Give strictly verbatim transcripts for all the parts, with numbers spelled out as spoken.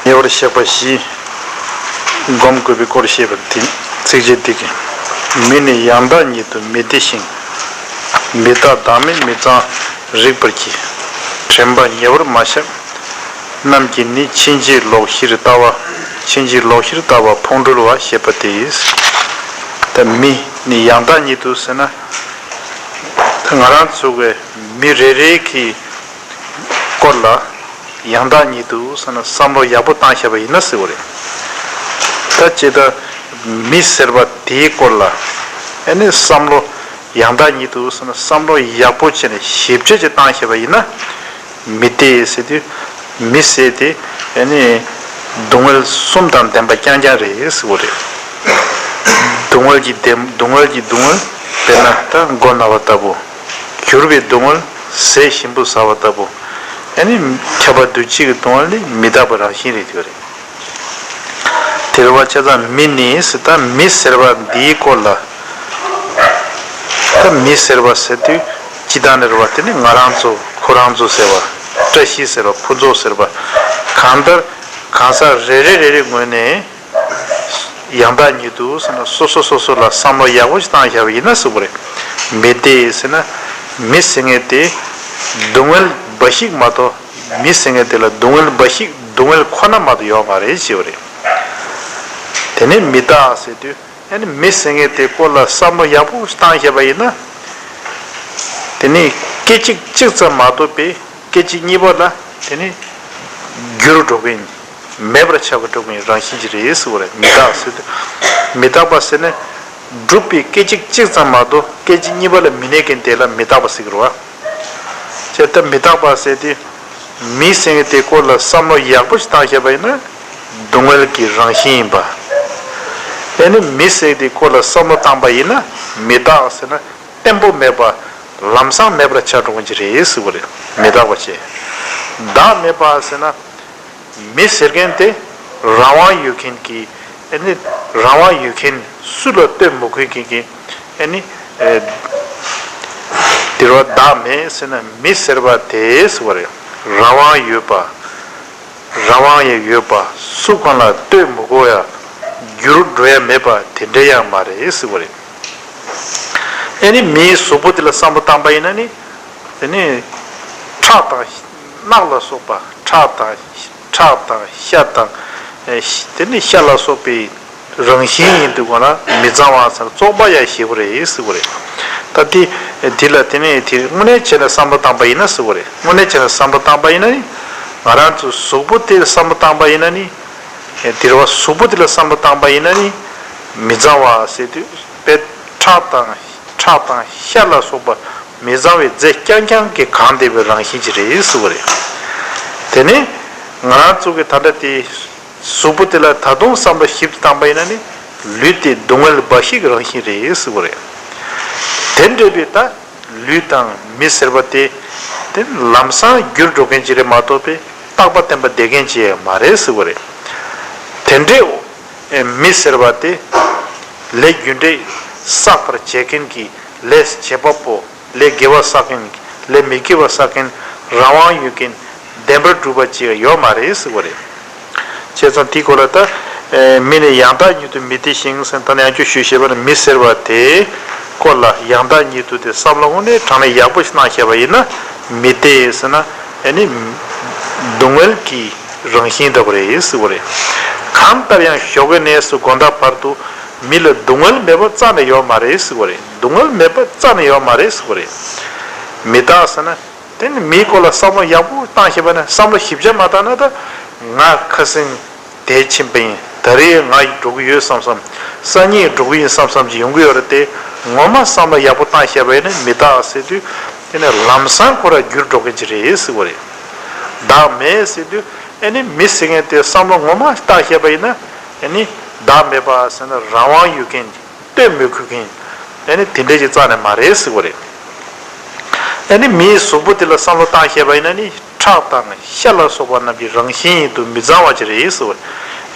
ཉེ་བར་གཤེགས་པ་བཞི་སྒོམ་དགོས་པའི་སྐོར་བཤད་པ་འདི་ཚིགས་བཅད་འདི་གིས། མི་ནི་ཡང་དག་ཉིད་དུ་མི་བདེ་ཞིང་། མི་རྟག་བདག་མེད་མི་གཙང་རིག་པར་གྱིས། དྲན་པ་ཉེ་བར་མ་གཤེགས་རྣམས་ཀྱིས་ནི། ཕྱིན་ཅི་ལོག་བཞིར་ལྟ་བ། ཕྱིན་ཅི་ལོག་བཞིར་ལྟ་བ་ཕུང་གྲོལ་བ་ཞེས་པ་སྟེ། ད་མི་ནི་ཡང་དག་ཉིད་དུ་ཟེར་ན། ད་ང་རང་ཚོ་གི་མི་རེ་རེ་གི་སྐོར་ལ་ཡང་དག་ཉིད་དུ་ཟེར་ན་བསམ་བློ་ཡག་པོ་བཏང་ཤེས་པ་ཡིན་ན་ཟེར་བ་རེད། ད་ཅི་ལྟར་མི་ཟེར་བ་དེའི་སྐོར་ལ་ཨ་ནི་བསམ་བློ་ཡང་དག་ཉིད་དུ་ཟེར་ན་བསམ་བློ་ཡག་པོ་བྱས་ནས་ཞིབ་དཔྱད་ཅིག་བཏང་ཤེས་པ་ཡིན་ན། མི་བདེ་ཟེར་དུས་མི་ཟེར་དེ་ཨ་ནི་སྡུག་བསྔལ་གསུམ་དང་ལྡན་པ་རྐྱང་རྐྱང་རེད་ཟེར་བ་རེད། སྡུག་བསྔལ་གྱི་བདེ་སྡུག་བསྔལ་གྱི་སྡུག་བསྔལ་དཔེར་ན་ད་མགོ་ན་བ་ལྟ་བུ། འགྱུར་བའི་སྡུག་བསྔལ་ཟས་ཞིམ་པོ་ཟ་བ་ལྟ་བུ། ཨ་ནི་ཁྱབ་པ་འདུ་བྱེད་ཀྱི་སྡུག་བསྔལ་ནི་མི་རྟག་པ་རང་བཞིན་རེད་དེ་རེད། དེ་རེད་བ། བྱས་ཙང་མི་ནི་ཟེར་ད་མི་ཟེར་བ་འདིའི་སྐོར་ལ། ད་མི་ཟེར་བ་ཟེར་དུས་སྤྱི་བཏང་ནས་རེད་བ། དེ་ནི་ང་རང་ཚོ་ཁོ་རང་ཚོ་ཟེར་བ། བཀྲ་ཤིས་ཟེར་བ། ཕུན་ཚོགས་ཟེར་བ། གང་ལྟར་གང་ཟག་རེ་རེ་རེ་རེ་ངོས་ནས་ཡང་དག་ཉིད་དུ་ཟེར་ན་སོ་སོ་སོ་སོ་ལ་བསམ་བློ་ཡག་པོ་ཞིག་བཏང་བཞག་པ་ཡིན་ན་ཟེར་བ་རེད། མི་བདེ་ཟེར་ན་མི་ཟེར་མཁན་དེ་སྡུག་བསྔལ་འབའ་ཞིག་མ་གཏོགས། མི་ཟེར་མཁན་དེ་ལ་སྡུག་བསྔལ་འབའ་ཞིག་སྡུག་བསྔལ་ཁོ་ན་མ་གཏོགས་ཡོད་མ་རེད་ཞེས་པ་རེད། དེ་ནས་མི་རྟག་ཟེར་དུས་ཨ་ནི་མི་ཟེར་མཁན་དེ་སྐོར་ལ་བསམ་བློ་ཡག་པོ་བཏང་བཞག་པ་ཡིན་ན། དེ་ནས་སྐད་ཅིག་གཅིག་ཙམ་མ་གཏོགས་པའི་སྐད་ཅིག་གཉིས་པ་ལ་དེ་ནས་འགྱུར་འགྲོ་མཁན། མེད་པར་ཆགས་པ་འགྲོ་མཁན་རང་བཞིན་གྱི་རེད་ཟེར་བ་རེད། མི་རྟག་ཟེར་དུས་མི་རྟག་པ་ཟེར་ན་སྒྲུབ་པའི་སྐད་ཅིག་གཅིག་ཙམ་མ་གཏོགས་སྐད་ཅིག་གཉིས་པ་ལ་མི་གནས་མཁན་དེ་ལ་མི་རྟག་པ་ཟེར་གྱི་རེད་བ། བྱས་ཙང་མི་རྟག་པ་ཟེར་དུས་མི་ཟེར་མཁན་དེ་སྐོར་ལ་བསམ་བློ་ཡག་པོ་ཞིག་བཏང་བཞག་པ་ཡིན་ན་སྡུག་བསྔལ་གྱི་རང་བཞིན་ཡིན་པ། དེ་ནི་མི་ཟེར་དེ་སྐོར་ལ་བསམ་བློ་བཏང་པ་ཡིན་ན་མི་རྟག་ཟེར་ན་བརྟན་པོ་མེད་པ། ལམ་སང་མེད་པར་ཆགས་འགྲོ་མཁན་ཅིག་རེད་ཟེར་བ་རེད། མི་རྟག་པ་བྱས། བདག་མེད་པ་ཟེར་ན། མི་ཟེར་མཁན་དེ་རང་དབང་ཡོད་མཁན་གྱི་ཨ་ནི་རང་དབང་ཡོད་མཁན་སུ་ལ་ལྟོས་མི་དགོས་མཁན་གྱི་ཨ་ནི་ཨེ་དེ་རུ་བདག་མེད་ཟེར་ན་མི་ཟེར་བ་དེ་ཟེར་བ་རེད། རང་དབང་ཡོད་པ། རང་དབང་ཡང་ཡོད་པ། སུ་གང་ལ་ལྟོས་མི་དགོས་ཡ། འགྱུར་འགྲོ་ཡ་མེད་པ་དེ་འདྲ་ཡང་མ་རེད་ཟེར་བ་རེད། ཨ་ནི་མིའི་གཟུགས་པོ་དེ་ལ་བསམ་བློ་བཏང་པ་ཡིན་ན་ནི། དེ་ནི་ཁྲག་དང་རྣག་ལ་སོགས་པ། ཁྲག་དང་ཁྲག་དང་ཤ་དང་། ཨེ་ཤ་དེ་ནི་ཤ་ལ་སོགས་པའི་རང་བཞིན་ཡིན་དུས་གོ་ན་མི་གཙང་བ་ཟེར་བཙོག་པ་ཡང་ཞེ་པོ་རེད་ཟེར་བ་རེད། ད་དེ་དེ་ལ་དེ་ནི་དེ་དངོས་གནས་བྱས་ན་བསམ་བློ་བཏང་པ་ཡིན་ན་ཟེར་བ་རེད། དངོས་གནས་བྱས་ན་བསམ་བློ་བཏང་པ་ཡིན་ན་ནི་ང་རང་ཚོ་གཟུགས་པོ་དེ་བསམ་བློ་བཏང་པ་ཡིན་ན་ནི། དེ་རུ་བ་གཟུགས་པོ་དེ་ལ་བསམ་བློ་བཏང་པ་ཡིན་ན་ནི། མི་གཙང་བ་ཟེར་དུས་དཔེ་ཁྲག་དང་ཁྲག་དང་ཤ་ལ་སོགས་པ་མི་གཙང་བའི་རྫས་རྐྱང་རྐྱང་གིས་གང་བསྡད་པའི་རང་བཞིན་ཅིག་རེད་ཟེར་བ་རེད། དེ་ནི་ང་རང་ཚོ་གི་ད་ལྟ་དེ་གཟུགས་པོ་དེ་ལ་ད་དུང་བསམ་བློ་ཞིབ་ཏུ་བཏང་པ་ཡིན་ན་ནི་ལུས་དེ་སྡུག་བསྔལ་འབའ་ཞིག་གི་རང་བཞིན་རེད་ཟེར་བ་རེད། དེ་འདྲ་བའི་ད། ལུས་དང་མི་ཟེར་བ་དེ། དེ་ལམ་སང་འགྱུར་འགྲོ་མཁན་ཅིག་རེད་མ་གཏོགས་པའི་རྟག་པ་བརྟན་པ་བསྡད་མཁན་ཅིག་མ་རེད་ཟེར་བ་རེད། དེ་འདྲའི་མི་ཟེར་བ་དེ། ལས་རྒྱུ་འབྲས་བསགས་པར་བྱེད་མཁན་གྱི་ལས་བྱེད་པ་པོ། ལས་དགེ་བ་བསགས་མཁན། ལས་མི་དགེ་བ་བསགས་མཁན། རང་དབང་ཡོད་མཁན། བདེན་པར་གྲུབ་པ་ཅིག་ཡོད་མ་རེད་ཟེར་བ་རེད། བྱས་ཙང་དེའི་སྐོར་ལ་ད། ཨེ་མི་ནི་ཡང་དག་ཉིད་དུ་མི་བདེ་ཞིང་ཟེར་ད་ནི་ཡང་བསྐྱར་ཞུས་བྱས་པ་ནི་མི་ཟེར་བ་དེའི་སྐོར་ལ་ཡང་དག་ཉིད་དུ་དེ་བསམ་བློ་དངོས་གནས་དྲང་གནས་ཡག་པོ་ཞིག་བཏང་བྱས་པ་ཡིན་ན་མི་བདེ་ཟེར་ན་ཨེ་ནི་སྡུག་བསྔལ་གྱི་རང་བཞིན་ལྟ་བུ་རེད་ཟེར་བ་རེད། གང་ལྟར་ཡང་ཞོགས་ཀའི་གནས་སུ་དགོང་དག་བར་དུ་མི་ལ་སྡུག་བསྔལ་མེད་པ་རྩ་ནས་ཡོད་མ་རེད་ཟེར་བ་རེད། སྡུག་བསྔལ་མེད་པ་རྩ་ནས་ཡོད་མ་རེད་ཟེར་བ་རེད། མི་རྟག་ཟེར་ན། དེ་ནི་མིའི་སྐོར་ལ་བསམ་བློ་ཡག་པོ་བཏང་ཤེས་པ་ནི་བསམ་བློ་ཞིབ་ཆ་མ་བཏང་ན་ད་ང་ཁ་སང་དེ་ཕྱིན་པ་ཡིན། ད་རེས་ང་འགྲོ་གི་ཡོད་བསམ་བསམ། སང་ཉིན་འགྲོ་གི་ཡིན་བསམ་བསམ་ཅིག་ཡོང་གི་ཡོད་རེད་དེ། ངོ་མ་བསམ་བློ་ཡག་པོ་བཏང་ཤེས་པ་ཡིན་ན་མི་རྟག་ཟེར་དུས་དེ་ནི་ལམ་སང་ཁོ་རང་འགྱུར་འགྲོ་མཁན་ཅིག་རེད་ཟེར་བ་རེད། བདག་མེད་ཟེར་དུས་ཨེ་ནི་མི་ཟེར་མཁན་དེ་བསམ་བློ་ངོ་མ་བཏང་ཤེས་པ་ཡིན་ན་ཨེ་ནི་བདག་མེད་པ་ཟེར་ན་རང་དབང་ཡོད་མཁན། ལྟོས་མི་དགོས་མཁན། ཨ་ནི་དེ་འདྲས་ཀྱི་རྩ་ནས་མ་རེད་ཟེར་བ་རེད། ཨ་ནི་མིའི་གཟུགས་པོ་དེ་ལ་བསམ་བློ་བཏང་ཤེས་པ་ཡིན་ན་ནི་ཁྲག་དང་ཤ་ལ་སོགས་པ་རྣམས་ཀྱི་རང་བཞིན་ཡིན་དུ་མི་གཙང་བ་ཅིག་རེད་ཟེར་བ་རེད།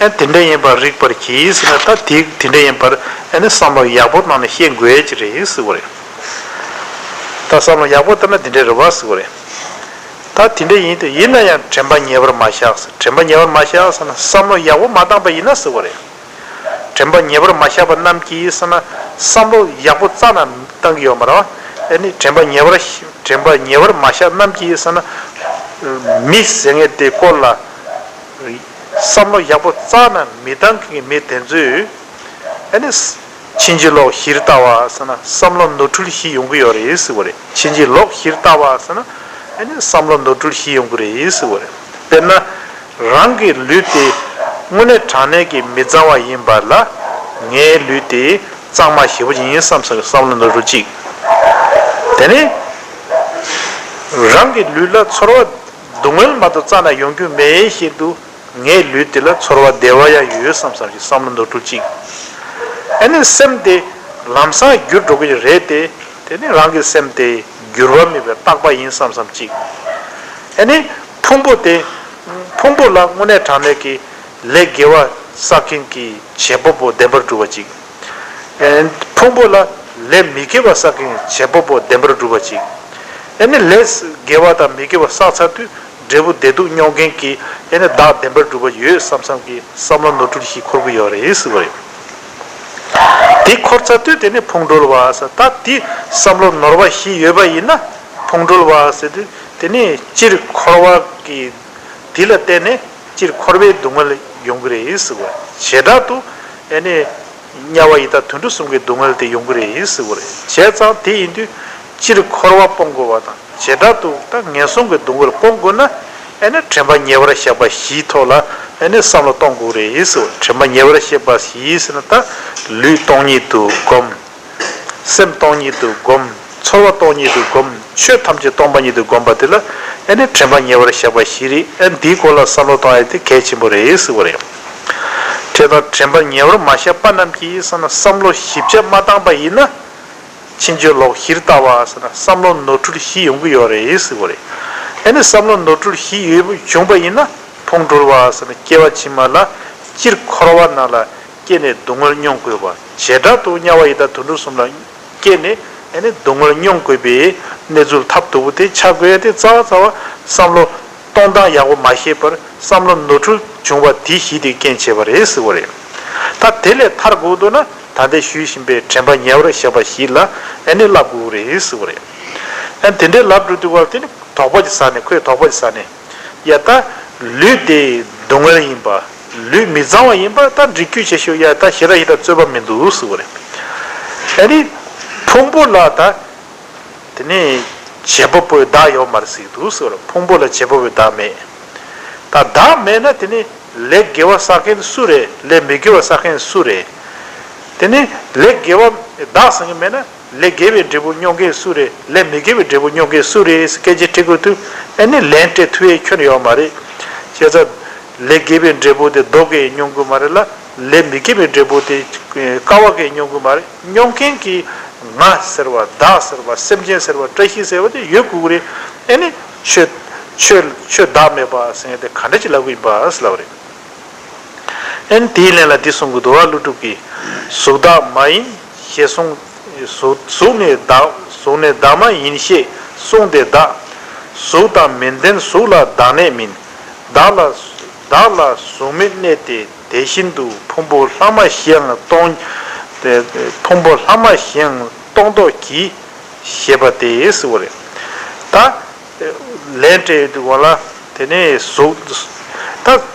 ཨ་དེ་འདྲས་ཡིན་པར་རིག་པར་གྱིས་ཟེར་ན་ད་དེ་དེ་འདྲས་ཡིན་པར་ཨ་ནི་བསམ་བློ་ཡག་པོ་བཏང་ནས་ཤེས་དགོས་ཀྱི་རེད་ཟེར་བ་རེད། ད་བསམ་བློ་ཡག་པོ་བཏང་ན་དེ་འདྲས་རེད་བ་ཟེར་བ་རེད། ད་དེ་འདྲ་ཡིན་དུས་ཡིན་ན་ཡང་དྲན་པ་ཉེ་བར་མ་བཞག་ཟེར། དྲན་པ་ཉེ་བར་མ་བཞག་ཟེར་ན་བསམ་བློ་ཡག་པོ་མ་བཏང་པ་ཡིན་ན་ཟེར་བ་རེད། དྲན་པ་ཉེ་བར་མ་བཞག་པ་རྣམས་ཀྱིས་ཟེར་ན་བསམ་བློ་ཡག་པོ་རྩ་ནས་བཏང་གི་ཡོད་མ་རེད་བ། ཨ་ནི་དྲན་པ་ཉེ་བར་དྲན་པ་ཉེ་བར་མ་བཞག་རྣམས་ཀྱིས་ཟེར་ན་མི་ཟེར་མཁན་དེ་སྐོར་ལ་བསམ་བློ་ཡག་པོ་རྩ་ནས་མི་བཏང་མཁན་གྱི་མི་དེ་ཚོས། ཨ་ནི། ཕྱིན་ཅི་ལོག་གཞིར་ལྟ་བ་ཟེར་ན་བསམ་བློ་ནོར་འཁྲུལ་བཞི་ཡོང་གི་ཡོད་རེད་ཟེར་བ་རེད། ཕྱིན་ཅི་ལོག་གཞིར་ལྟ་བ་ཟེར་ན་ཨ་ནི་བསམ་བློ་ནོར་འཁྲུལ་བཞི་ཡོང་གི་རེད་ཟེར་བ་རེད། དཔེར་ན། རང་གི་ལུས་དེ་དངོས་གནས་དྲང་གནས་ཀྱི་མི་གཙང་བ་ཡིན་པ་ལ་ངའི་ལུས་དེ་གཙང་མ་ཞེ་པོ་ཅིག་ཡིན་བསམ་ས་བསམ་བློ་ནོར་འཁྲུལ་གཅིག་དེ་ནི། རང་གི་ལུས་ལ་ཚོར་བ་སྡུག་བསྔལ་མ་གཏོགས་རྩ་ནས་ཡོང་རྒྱུ་མེད་བཞིན་དུ། ངའི་ལུས་འདི་ལ་ཚོར་བ་བདེ་བ་ཡང་ཡོད་བསམ་བསམ་ཞིག་བསམ་བློ་འདོར་འཁྲུལ་གཅིག་ཨ་ནི་སེམས་དེ་ལམ་སང་འགྱུར་འགྲོ་གི་རེད་དེ། དེ་ནི་རང་གི་སེམས་དེ་འགྱུར་བ་མེད་པའི་རྟག་པ་ཡིན་བསམ་བསམ་གཅིག་ཨ་ནི་ཕུང་པོ་དེ། ཕུང་པོ་ལ་དངོས་གནས་དྲང་གནས་ཀྱི་ལས་དགེ་བ་བསགས་མཁན་གྱི་བྱེད་པ་པོ་བདེན་པར་གྲུབ་པ་གཅིག་ཕུང་པོ་ལ་ལས་མི་དགེ་བ་བསགས་མཁན་བྱེད་པ་པོ་བདེན་པར་གྲུབ་པ་གཅིག་ཨ་ནི་ལས་དགེ་བ་དང་མི་དགེ་བ་བསགས་ཚར་དུས་འབྲས་བུ་བདེ་སྡུག་མྱོང་མཁན་གྱི་ཨ་ནི་བདག་བདེན་པར་གྲུབ་པ་ཡོད་བསམ་བསམ་གྱི་བསམ་བློ་ནོར་འཁྲུལ་ཞིག་འཁོར་གྱི་ཡོད་རེད་ཟེར་བ་རེད། དེ་འཁོར་ཚར་དུས་དེ་ནི་ཕུང་གྲོལ་བ་ཟེར། ད་དེ་བསམ་བློ་ནོར་བ་ཞིག་ཡོད་པ་ཡིན་ན་ཕུང་གྲོལ་བ་ཟེར་དུས་དེ་ནི་སྤྱིར་འཁོར་བ་གི་དེ་ལ་བརྟེན་ནས་སྤྱིར་འཁོར་བའི་སྡུག་བསྔལ་ཡོང་གི་རེད་ཟེར་བ། བྱེ་བྲག་ཏུ་ཨ་ནི། དམྱལ་བ་ཡི་དྭགས་དུད་འགྲོ་གསུམ་གྱི་སྡུག་བསྔལ་དེ་ཡོང་གི་རེད་ཟེར་བ་རེད། བྱས་ཙང་དེ་ཡིན་དུས་སྤྱིར་འཁོར་བ་སྤོང་དགོས་པ་དང་བྱེ་བྲག་ཏུ་ད་ངན་སོང་གི་སྡུག་བསྔལ་སྤོང་དགོས་ན་ཨ་ནི་དྲན་པ་ཉེ་བར་བཞག་པ་བཞིའི་ཐོག་ལ་ཨ་ནི་བསམ་བློ་གཏོང་དགོས་རེད་ཟེར་བ། དྲན་པ་ཉེ་བར་བཞག་པ་བཞི་ཟེར་ན་ད་ལུས་སྟོང་ཉིད་དུ་བསྒོམ། སེམས་སྟོང་ཉིད་དུ་བསྒོམ། ཚོར་བ་སྟོང་ཉིད་དུ་བསྒོམ། ཆོས་ཐམས་ཅད་སྟོང་པ་ཉིད་དུ་བསྒོམ་པ་དེ་ལ་ཨ་ནི་དྲན་པ་ཉེ་བར་བཞག་པ་བཞི་རེད། ཨ་འདིའི་སྐོར་ལ་བསམ་བློ་གཏོང་ཡ་དེ་གལ་ཆེན་པོ་རེད་ཟེར་བ་རེད། དེ་དང་དྲན་པ་ཉེ་བར་མ་བཞག་པ་རྣམས་ཀྱིས་བསམ་ན་བསམ་བློ་ཞིབ་ཆ་མ་བཏང་པ་ཡིན་ན། ཕྱིན་ཅི་ལོག་གཞིར་ལྟ་བ་ཟེར་ན་བསམ་བློ་ནོར་འཁྲུལ་བཞི་ཡོང་གི་ཡོད་རེད་ཟེར་བ་རེད། ཨ་ནི་བསམ་བློ་ནོར་འཁྲུལ་བཞི་ཡོད་བྱུང་པ་ཡིན་ན་ཕུང་གྲོལ་བ་ཟེར་ན་སྐྱེ་བ་ཕྱི་མ་ལ་སྤྱིར་འཁོར་བ་ནང་ལ་སྐྱེས་ནས་སྡུག་བསྔལ་མྱོང་དགོས་པ། བྱེ་བྲག་ཏུ་དམྱལ་བ་ཡི་དྭགས་དུད་འགྲོ་གསུམ་ལ་སྐྱེས་ནས་ཨ་ནི་སྡུག་བསྔལ་མྱོང་དགོས་པའི་གནས་ཚུལ་ཐབས་སྡུག་པོ་དེ་ཆགས་དགོས་ཡ་དེ་རྩ་བ་རྩ་བ་བསམ་བློ་གཏོང་སྟངས་ཡག་པོ་མ་ཤེས་པར་བསམ་བློ་ནོར་འཁྲུལ་བྱུང་བ་དེ་བཞི་དེ་རྐྱེན་བྱས་པ་རེད་ཟེར་བ་རེད། ད་དེ་ལས་ཐར་དགོས་འདུག་ན་ད་ལྟ་ཞུས་བཞིན་པའི་དྲན་པ་ཉེ་བར་བཞག་པ་ཞིག་ལ་ཨ་ནི་བསླབ་དགོས་རེད་ཟེར་བ་རེད། ཨ་དེ་འདྲའི་ལབ་འགྲོ་དུས་སྐབས་དེ་ནི་དོགས་པ་ཅིག་ཟ་ནས་ཁོས་དོགས་པ་ཅིག་ཟ་ནས། ཡ་ད། ལུས་དེ་སྡུག་བསྔལ་ཡིན་པ། ལུས་མི་གཙང་བ་ཡིན་པ་ད་འགྲིག་རྒྱུ་བྱེད་ཤོག་ཡ་ད་ཞེ་དྲག་ཞེ་དྲག་རྩོད་པ་མི་འདུག་ཟེར་བ་རེད། ཨ་ནི། ཕུང་པོ་ལ་ད། དེ་ནས་བྱེད་པ་པོའི་བདག་ཡོད་མ་རེད་ཟེར་གྱི་འདུག་ཟེར་བ་རེད། ཕུང་པོ་ལ་བྱེད་པ་པོའི་བདག་མེད། ད་བདག་མེད་ན་དེ་ནི་ལས་དགེ་བ་བསགས་མཁན་སུ་རེད། ལས་མི་དགེ་བ་བསགས་མཁན་སུ་རེད། དེ་ནི་ལས་དགེ་བ་བདག་ཟེར་མཁན་མེད་ན། ལས་དགེ་བའི་འབྲས་བུ་མྱོང་མཁན་སུ་རེད། ལས་མི་དགེ་བའི་འབྲས་བུ་མྱོང་མཁན་སུ་རེད་ཟེར་སྐད་ཆ་དྲི་དགོས་དུས་ཨ་ནི་ལན་སྤྲད་ཐུབ་ཡས་ཁྱོན་ཡོད་མ་རེད། བྱས་ཙང་ལས་དགེ་བའི་འབྲས་བུ་དེ་རྡོ་གིས་མྱོང་གི་མ་རེད་ལ། ལས་མི་དགེ་བའི་འབྲས་བུ་དེ་ཀ་བ་གིས་མྱོང་གི་མ་རེད། མྱོང་མཁན་གྱི་ང་ཟེར་བ་བདག་ཟེར་བ་སེམས་ཅན་ཟེར་བ་བཀྲ་ཤིས་ཟེར་བ་དེ་ཡོད་དགོས་ཀྱི་རེད། ཨ་ནི་ཆོས་ཆོས་ཆོས་བདག་མེད་པ་ཟེར་མཁན་དེ་ག་འདྲ་ཅིག་ལབ་ཀྱི་ཡིན་པ་ཟེར་ལབ་པ་རེད། ཨན་དེའི་ལན་ལ་འདི་གསུང་གི་འདུག་བ། ཀླུ་སྒྲུབ་ཀྱིས། གཟུགས་བདག་མ་ཡིན་ཞེས་གསུངས། གཟུགས་གཟུགས་ནི་བདག་གཟུགས་ནི་བདག་མ་ཡིན་ཞེས་གསུངས་ཏེ་བདག་གཟུགས་དང་མི་ལྡན་གཟུགས་ལ་བདག་གནས་མིན། བདག་ལ་བདག་ལ་གཟུགས་མེད་གནས་ཏེ་དེ་བཞིན་དུ་ཕུང་པོ་ལྷག་མ་བཞི་ཡང་སྟོང་། ཕུང་པོ་ལྷག་མ་བཞི་ཡང་སྟོང་དོགས་ཀྱིས་ཞེས་པ་སྟེ་ཟེར་བ་རེད། ད། ལན་སྤྲད་ཡོང་དུས་སྒང་ལ་དེ་ནས་གཟུགས། ད་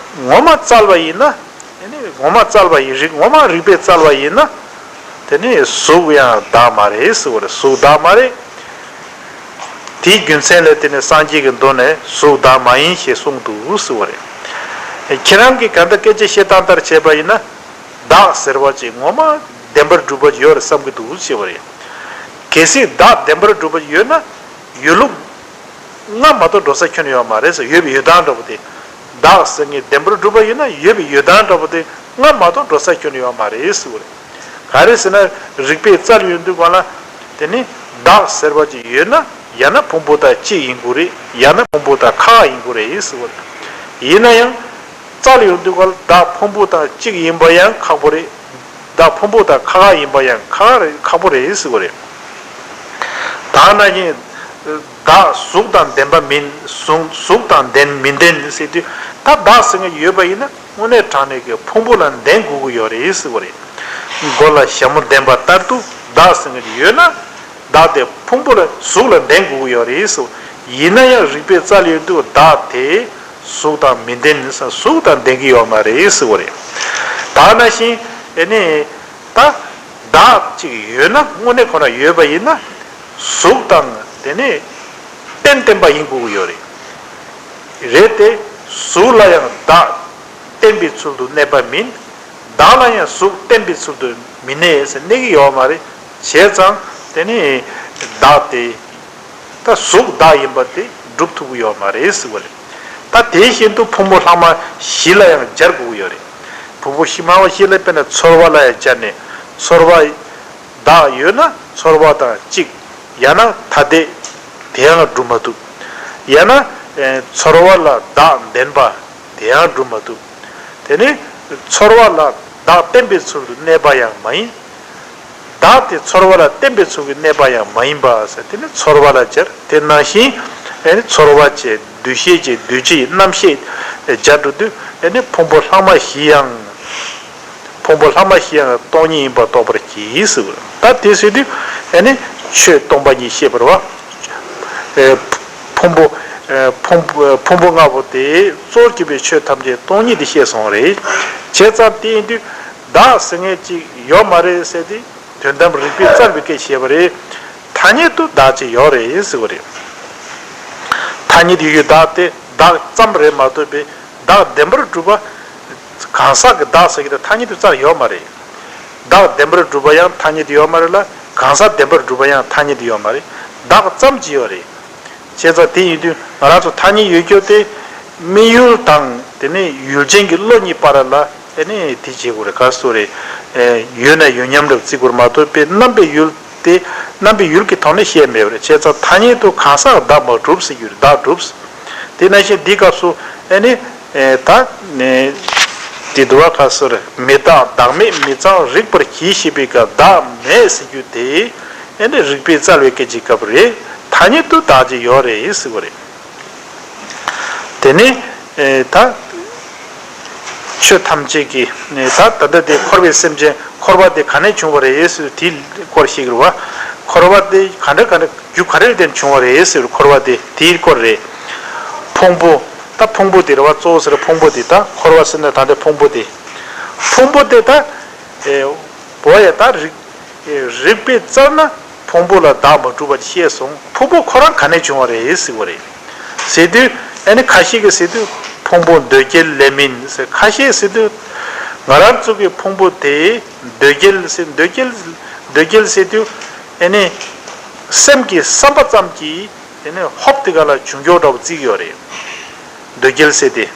ངོ་མ་བཙལ་བ་ཡིན་ན། དེ་ནས་ངོ་མ་བཙལ་བ་ཡིན་རིགས་ངོ་མ་རིགས་པས་བཙལ་བ་ཡིན་ན། དེ་ནས་གཟུགས་ཡང་བདག་མ་རེད་ཟེར་བ་རེད། གཟུགས་བདག་མ་རེད། དེའི་རྒྱུ་མཚན་ལས་དེ་ནས་སངས་རྒྱས་ཀྱི་མདོ་ནས་གཟུགས་བདག་མ་ཡིན་ཞེས་གསུངས་འདུག་ཟེར་བ་རེད། ཁྱེད་རང་གིས་གང་ལྟར་སྐད་ཆ་བཤད་སྟངས་ལྟར་བྱས་པ་ཡིན་ན། བདག་ཟེར་བ་ཅིག་ངོ་མ་བདེན་པར་གྲུབ་པ་ཡོད་རེད་བསམ་གྱི་འདུག་ཟེར་བ་རེད། གལ་སྲིད་བདག་བདེན་པར་གྲུབ་པ་ཡོད་ན། ཡོད་ལུགས་ང་མ་གཏོགས་འགྲོ་ས་ཁྱོན་ནས་ཡོད་མ་རེད་ཟེར། ཡོད་པའི་ཡོད་སྟངས་འདྲ་པོ་དེ། བདག་ཟེར་མཁན་བདེན་པར་གྲུབ་པ་ཡིན་ན་ཡོད་པའི་ཡོད་སྟངས་འདྲ་པོ་དེ་ང་མ་གཏོགས་འགྲོ་ས་ཁྱོན་ནས་ཡོད་མ་རེད་ཟེར་བ་རེད། ག་རེ་ཟེར་ན་རིགས་པས་བཙལ་ཡོང་དུས་སྒང་ལ་དེ་ནི་བདག་ཟེར་བ་ཅིག་ཡོད་ན་ཡང་ན་ཕུང་པོ་དང་གཅིག་ཡིན་དགོས་རེད། ཡང་ན་ཕུང་པོ་དང་ཁ་ཁ་ཡིན་དགོས་རེད་ཟེར་བ་རེད། ཡིན་ན་ཡང་། བཙལ་ཡོང་དུས་སྒང་ལ་བདག་ཕུང་པོ་དང་གཅིག་ཡིན་པ་ཡང་ཁག་པོ་རེད། བདག་ཕུང་པོ་དང་ཁ་ཁ་ཡིན་པ་ཡང་ཁག་ཁག་རེད། ཁག་པོ་རེད་ཟེར་བ་རེད། ད་ནང་བཞིན་བདག་ བདག་གཟུགས་དང་ལྡན་པ་མིན། གཟུགས་གཟུགས་དང་ལྡན་མི་ལྡན་ཟེར་དུས། ད་བདག་ཟེར་མཁན་ཡོད་པ་ཡིན་ན་དངོས་གནས་དྲང་གནས་ཀྱི་ཕུང་པོ་ལ་ལྡན་དགོས་ཀྱི་ཡོད་རེད་ཟེར་བ་རེད། མགོ་ལ་ཞྭ་མོ་ལྡན་པ་ལྟར་དུ་བདག་ཟེར་མཁན་ཡོད་ན། བདག་དེ་ཕུང་པོ་ལ་གཟུགས་ལ་ལྡན་དགོས་ཀྱི་ཡོད་རེད་ཟེར། ཡིན་ན་ཡང་རིགས་པས་རྩལ་ཡོད་དུས་བདག་དེ་གཟུགས་དང་མི་ལྡན་ཟེར། གཟུགས་དང་ལྡན་གྱི་ཡོད་མ་རེད་ཟེར་བ་རེད། ད་ནང་བཞིན་ཨེ་ནི། ད་བདག་ཅིག་ཡོད་ན། དངོས་གནས་ཁོ་ན་ཡོད་པ་ཡིན་ན། གཟུགས་དང་དེ་ནི་རྟེན་བརྟེན་པ་ཡིན་དགོས་ཀྱི་ཡོད་རེད། རེད་དེ། གཟུགས་ལ་ཡང་བདག་བརྟེན་པའི་ཚུལ་དུ་གནས་པ་མིན། བདག་ལ་ཡང་གཟུགས་བརྟེན་པའི་ཚུལ་དུ་མི་གནས་ཟེར་གནས་ཀྱི་ཡོད་མ་རེད། བྱས་ཙང་དེ་ནི་བདག་དེ། ད་གཟུགས་བདག་ཡིན་པ་དེ་སྒྲུབ་ཐུབ་ཀྱི་ཡོད་མ་རེད་ཟེར་བ་རེད། ད་དེ་བཞིན་དུ་ཕུང་པོ་ལྷག་མ་བཞི་ལ་ཡང་སྦྱར་དགོས་ཀྱི་ཡོད་རེད། ཕུང་པོ་ཕྱི་མ་བ་བཞི་ལ་དཔེར་ན་ཚོར་བ་ལ་ཡང་སྦྱར་ནས། ཚོར་བ་བདག་ཡོད་ན་ཚོར་བ་དང་གཅིག་ཡང་ན་ཐ་དད། དེ་ཡང་སྒྲུབ་མ་ཐུབ། ཡང་ན་ཚོར་བ་ལ་བདག་ལྡན་པ། དེ་ཡང་སྒྲུབ་མ་ཐུབ། དེ་ནི་ཚོར་བ་ལ་བདག་བརྟེན་པའི་ཚུལ་དུ་གནས་པ་ཡང་མ་ཡིན། བདག་དེ་ཚོར་བ་ལ་བརྟེན་པའི་ཚུལ་གྱིས་གནས་པ་ཡང་མ་ཡིན་པ་ཟེར། དེ་ནི་ཚོར་བ་ལ་སྦྱར། དེ་ནང་བཞིན་ཨེ་ནི་ཚོར་བ་བཅས་འདུ་ཤེས་བཅས་འདུས་བྱས་རྣམ་ཤེས་སྦྱར་འགྲོ་དུས་ཨེ་ནི་ཕུང་པོ་ལྷག་མ་བཞི་ཡང་། ཕུང་པོ་ལྷག་མ་བཞི་ཡང་སྟོང་ཉིད་ཡིན་པ་རྟོགས་པར་གྱིས་ཟེར། ད་དེ་ཟེར་དུས་ཨེ་ནི་ཆོས་སྟོང་པ་ཉིད་ཤེས་པར་བ། ཨེ། ཕུང་པོ། ཨེ། ཕུང་ཕུང་པོ་ལྔ་པོ་དེ་གཙོར་གྱུར་པའི་ཆོས་ཐམས་ཅད་སྟོང་ཉིད་དེ་ཤེས་སོང་རེད། བྱས་ཙང་དེ་ཡིན་དུས་བདག་ཟེར་མཁན་ཅིག་ཡོད་མ་རེད་ཟེར་ཏེ། དོན་དམ་རིགས་པས་རྩལ་བའི་སྐད་བཤད་པ་རེད། ཐ་སྙད་དུ་བདག་ཅིག་ཡོད་རེད་ཟེར་བ་རེད། ཐ་སྙད་དུ་ཡོད་བདག་དེ་བདག་ཙམ་རེད་མ་གཏོགས་པའི་བདག་བདེན་པར་གྲུབ་པ། གང་ཟག་གི་བདག་ཟེར་གྱི་དེ་ཐ་སྙད་དུ་རྩལ་ཡོད་མ་རེད། བདག་བདེན་པར་གྲུབ་པ་ཡང་ཐ་སྙད་དུ་ཡོད་མ་རེད་ལ། གང་ཟག་བདེན་པར་གྲུབ་པ་ཡང་ཐ་སྙད་དུ་ཡོད་མ་རེད། བདག་ཙམ་གྱི་ཡོད་རེད། བྱས་ཙང་དེ་ཡིན་དུས་ང་རང་ཚོ་ཐ་སྙད་ཡོད་རྒྱུ་དེ་དམིགས་ཡུལ་དང་དེ་ནས་ཡུལ་ཅན་གྱི་བློ་གཉིས་བར་ལ་ཨེ་ནས་དེ་བྱེད་དགོས་རེད། ག་སོ་རེད། ཨེ། ཡོད་ན་ཡོད་མཉམ་རབ་བརྩི་དགོས་རེད་མ་གཏོགས་པའི་རྣམ་པའི་ཡུལ་དེ་རྣམ་པའི་ཡུལ་གྱི་ཐོག་ནས་བཤད་མེད་པ་རེད། བྱས་ཙང་ཐ་སྙད་དུ་གང་ཟག་བདག་མ་གྲུབ་ཟེར་རྒྱུ་རེད། བདག་གྲུབ། དེ་ནང་བཞིན་འདིའི་སྐབས་སུ་ཨེ་ནི། ཨེ། ད་ནི། དེ་དུ་བ་ཁ་སོར་མི་རྟག་བདག་མེད་མི་གཙང་རིག་པར་གྱིས་ཞེས་པའི་སྐབས་བདག་མེད་ཟེར་རྒྱུ་དེ་ཨེ་ནི་རིགས་པས་རྩལ་བའི་སྐད་ཀྱི་སྐབས་རེད། ཐ་སྙད་དུ་བདག་ཅིག་ཡོད་རེད་ཟེར་བ་རེད། དེ་ནི། ཨེ། ད་ཆོས་ཐམས་ཅད་ཀྱི་ད་ད་ལྟ་དེ་འཁོར་བའི་སེམས་ཅན་འཁོར་བ་དེ་ག་ནས་བྱུང་བ་རེད་ཟེར་དེའི་སྐོར་ཞིག་རེད་བ། འཁོར་བ་དེ་ག་འདྲ་ག་འདྲ་རྒྱུ་ག་རེ་ལ་བརྟེན་བྱུང་བ་རེད་ཟེར། འཁོར་བ་དེ་དེའི་སྐོར་རེད། ཕུང་པོ། ད་ཕུང་པོ་དེ་རེད་བ། གཙོ་བོ་ཟེར་ཕུང་པོ་དེ། ད་འཁོར་བ་ཟེར་ན་ད་ལྟ་ཕུང་པོ་དེ། ཕུང་པོ་དེ་ད། ཨེ། བོ་ཡ་ད་རིགས། ཨེ། རིགས་པས་རྩལ་ན་ཕུང་པོ་ལ་བདག་མ་གྲུབ་པ་ཤེས་སོང་། ཕུང་པོ་ཁོ་རང་ག་ནས་བྱུང་བ་རེད་ཟེར་བ་རེད། ཟེར་དུས་ཨ་ནི་ཁ་ཤས་ཀྱིས་ཟེར་དུས་ཕུང་པོ་འདོད་རྒྱལ་ལས་མིན་ཟེར། ཁ་ཤས་ཟེར་དུས་ང་རང་ཚོ་གི་ཕུང་པོ་དེ་འདོད་རྒྱལ་ཟེར། འདོད་རྒྱལ་འདོད་རྒྱལ་ཟེར་དུས་ཨ་ནི་སེམས་ཀྱི་བསམ་པ་ཙམ་གྱིས་དེ་ནས་ཧོབ་དེ་ག་ལ་བྱུང་འགྱོག་འདྲ་བོ་བརྩི་གི་ཡོད་རེད། འདོད་རྒྱལ་ཟེར་ཏེ།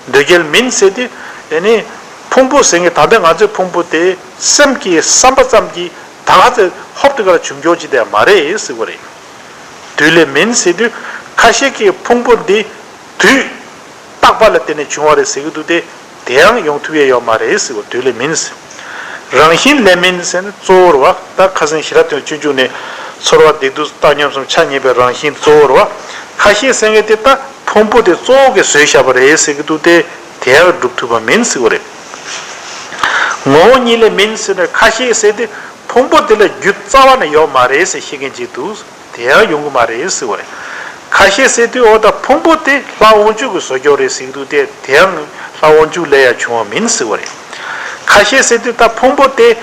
འདོད་རྒྱལ་མིན་ཟེར་ཏེ། དེ་ནས་ཕུང་པོ་ཟེར་མཁན་ད་ལྟ་ང་ཚོའི་ཕུང་པོ་དེ་སེམས་ཀྱི་བསམ་པ་ཙམ་གྱིས་ད་ག་ཚོད་ཧོབ་དེ་ག་ལ་བྱུང་འགྱོག་ཅིག་དེ་མ་རེད་ཟེར་བ་རེད། དུས་ལས་མིན་ཟེར་དུས་ཁ་ཤས་ཀྱིས་ཕུང་པོ་འདི་དུས་རྟག་པ་ལ་བརྟེན་ནས་བྱུང་བ་རེད་ཟེར་གྱི་འདུག་སྟེ། དེའང་ཡོང་ཐུབ་ཡས་ཡོད་མ་རེད་ཟེར་བ། དུས་ལས་མིན་ཟེར། རང་བཞིན་ལས་མིན་ཟེར་ན་གཙོ་བོར་བ། ད་ཁ་སང་ཞི་ར་ཐོན་སྤྱོད་འཇུག་ནས་ཚོར་བ་བདེ་སྡུག་བཏང་སྙོམས་སམ་ཆ་མཉམ་པའི་རང་བཞིན་གཙོ་བོར་བ། ཁ་ཤས་ཟེར་མཁན་དེ་ད་ཕུང་པོ་དེ་གཙོ་བོ་གིས་བཟོས་བཞག་པ་རེད་ཟེར་གྱི་འདུག་སྟེ། དེའང་སྒྲུབ་ཐུབ་པ་མིན་ཟེར་བ་རེད། ངོ་བོ་ཉིད་ལས་མིན་ཟེར་ན་ཁ་ཤས་ཟེར་དུས་ཕུང་པོ་དེ་ལ་རྒྱུ་རྩ་བ་ནས་ཡོད་མ་རེད་ཟེར་བཤད་མཁན་ཅིག་འདུག་དེ་ཡང་ཡོང་གི་མ་རེད་ཟེར་བ་རེད། ཁ་ཤས་ཟེར་དུས་འོ་ད་ཕུང་པོ་དེ་ལྷ་དབང་ཕྱུག་གིས་བཟོ་རྒྱུ་རེད་ཟེར་གྱི་འདུག་སྟེ། དེ་ཡང་ལྷ་དབང་ཕྱུག་ལས་ཡང་བྱུང་བ་མིན་ཟེར་བ་རེད། ཁ་ཤས་ཟེར་དུས་ད་ཕུང་པོ་དེ་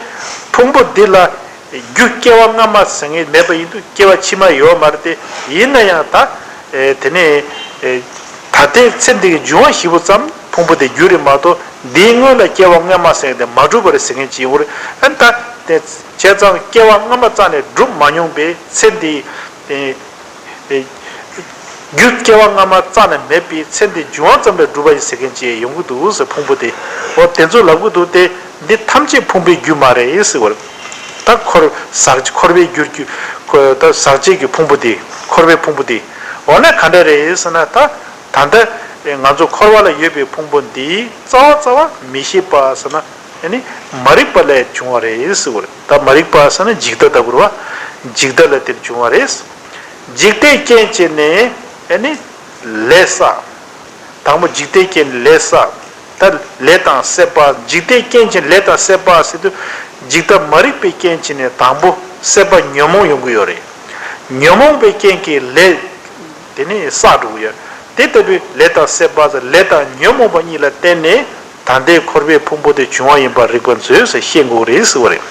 ཕུང་པོ་འདི་ལ་རྒྱུ་སྐྱེ་བ་སྔ་མ་ཟེར་མཁན་མེད་པ་ཡིན་དུས་སྐྱེ་བ་ཕྱི་མ་ཡོད་མ་རེད་དེ། ཡིན་ན་ཡང་ད་ཨེ་དེ་ནས་ཨེ་ད་ལྟའི་ཚེ་འདི་གི་འབྱུང་བ་བཞི་པོ་ཙམ་ཕུང་པོ་དེ་རྒྱུ་རེད་མ་གཏོགས་འདིའི་སྔོན་ལ་སྐྱེ་བ་སྔ་མ་ཟེར་མཁན་དེ་མ་གྲུབ་པ་རེད་ཟེར་མཁན་ཅིག་ཡོང་གི་རེད། ཨ་ནི་ད་དེ་བྱས་ཙང་སྐྱེ་བ་སྔ་མ་རྩ་ནས་གྲུབ་མ་མྱོང་པའི་ཚེ་འདི། ཨེ། ཨེ། རྒྱུ་སྐྱེ་བ་སྔ་མ་རྩ་ནས་མེད་པའི་ཚེ་འདི་འབྱུང་བ་ཙམ་ལས་གྲུབ་པ་ཡིན་ཟེར་མཁན་ཅིག་ཡོང་གི་འདུག་ཟེར། ཕུང་པོ་དེ། འོ་དེ་ཚོ་ལབ་གི་འདུག་སྟེ། འདི་ཐམས་ཅད་ཕུང་པོའི་རྒྱུ་མ་རེད་ཟེར་བ་རེད། ད་འཁོར་ཟག་འཁོར་བའི་རྒྱུར་གྱུར། ད་ཟག་བཅས་ཀྱི་ཕུང་པོ་དེ། འཁོར་བའི་ཕུང་པོ་དེ། འོ་ན་ག་འདྲ་རེད་ཟེར་ན། ད་ད་ལྟ་ང་ཚོ་འཁོར་བ་ལ་ཡོད་པའི་ཕུང་པོ་འདི་རྩ་བ་རྩ་བ་མི་ཤེས་པ་ཟེར་ན། ཨ་ནི་མ་རིག་པ་ལས་བྱུང་བ་རེད་ཟེར་བ་རེད། ད་མ་རིག་པ་ཟེར་ན་འཇིག་ལྟ་ལྟ་བུ་རེད་བ། འཇིག་ལྟ་ལ་དེར་བྱུང་བ་རེད། འཇིག་རྟེན་རྐྱེན་བྱས་ནས་ཨེ་ནི་ལས་བསགས། དང་པོ་འཇིག་རྟེན་རྐྱེན་ལས་བསགས། ད་ལས་དང་སྲེད་པ། འཇིག་རྟེན་རྐྱེན་བྱས་ལས་དང་སྲེད་པ་ཟེར་དུས་འཇིག་ལྟ་མ་རིག་པའི་རྐྱེན་བྱས་ནས་དང་པོ་སྲེད་པ་ཉོན་མོངས་ཡོང་གི་ཡོད་རེད། ཉོན་མོངས་པའི་རྐྱེན་གྱིས་ལས་དེ་ནི་བསགས་འགྲོ་གི་ཡོད། དེ་ལྟ་བུའི་ལས་དང་སྲེད་པ་ཟེར་ལས་དང་ཉོན་མོངས་པ་གཉིས་ལ་བརྟེན་ནས་ད་ལྟའི་འཁོར་བའི་ཕུང་པོ་དེ་བྱུང་བ་ཡིན་པར་རིགས་པ་མཛོད་ཟེར་བཤད་དགོས་རེད་ཟེར་བ་རེད།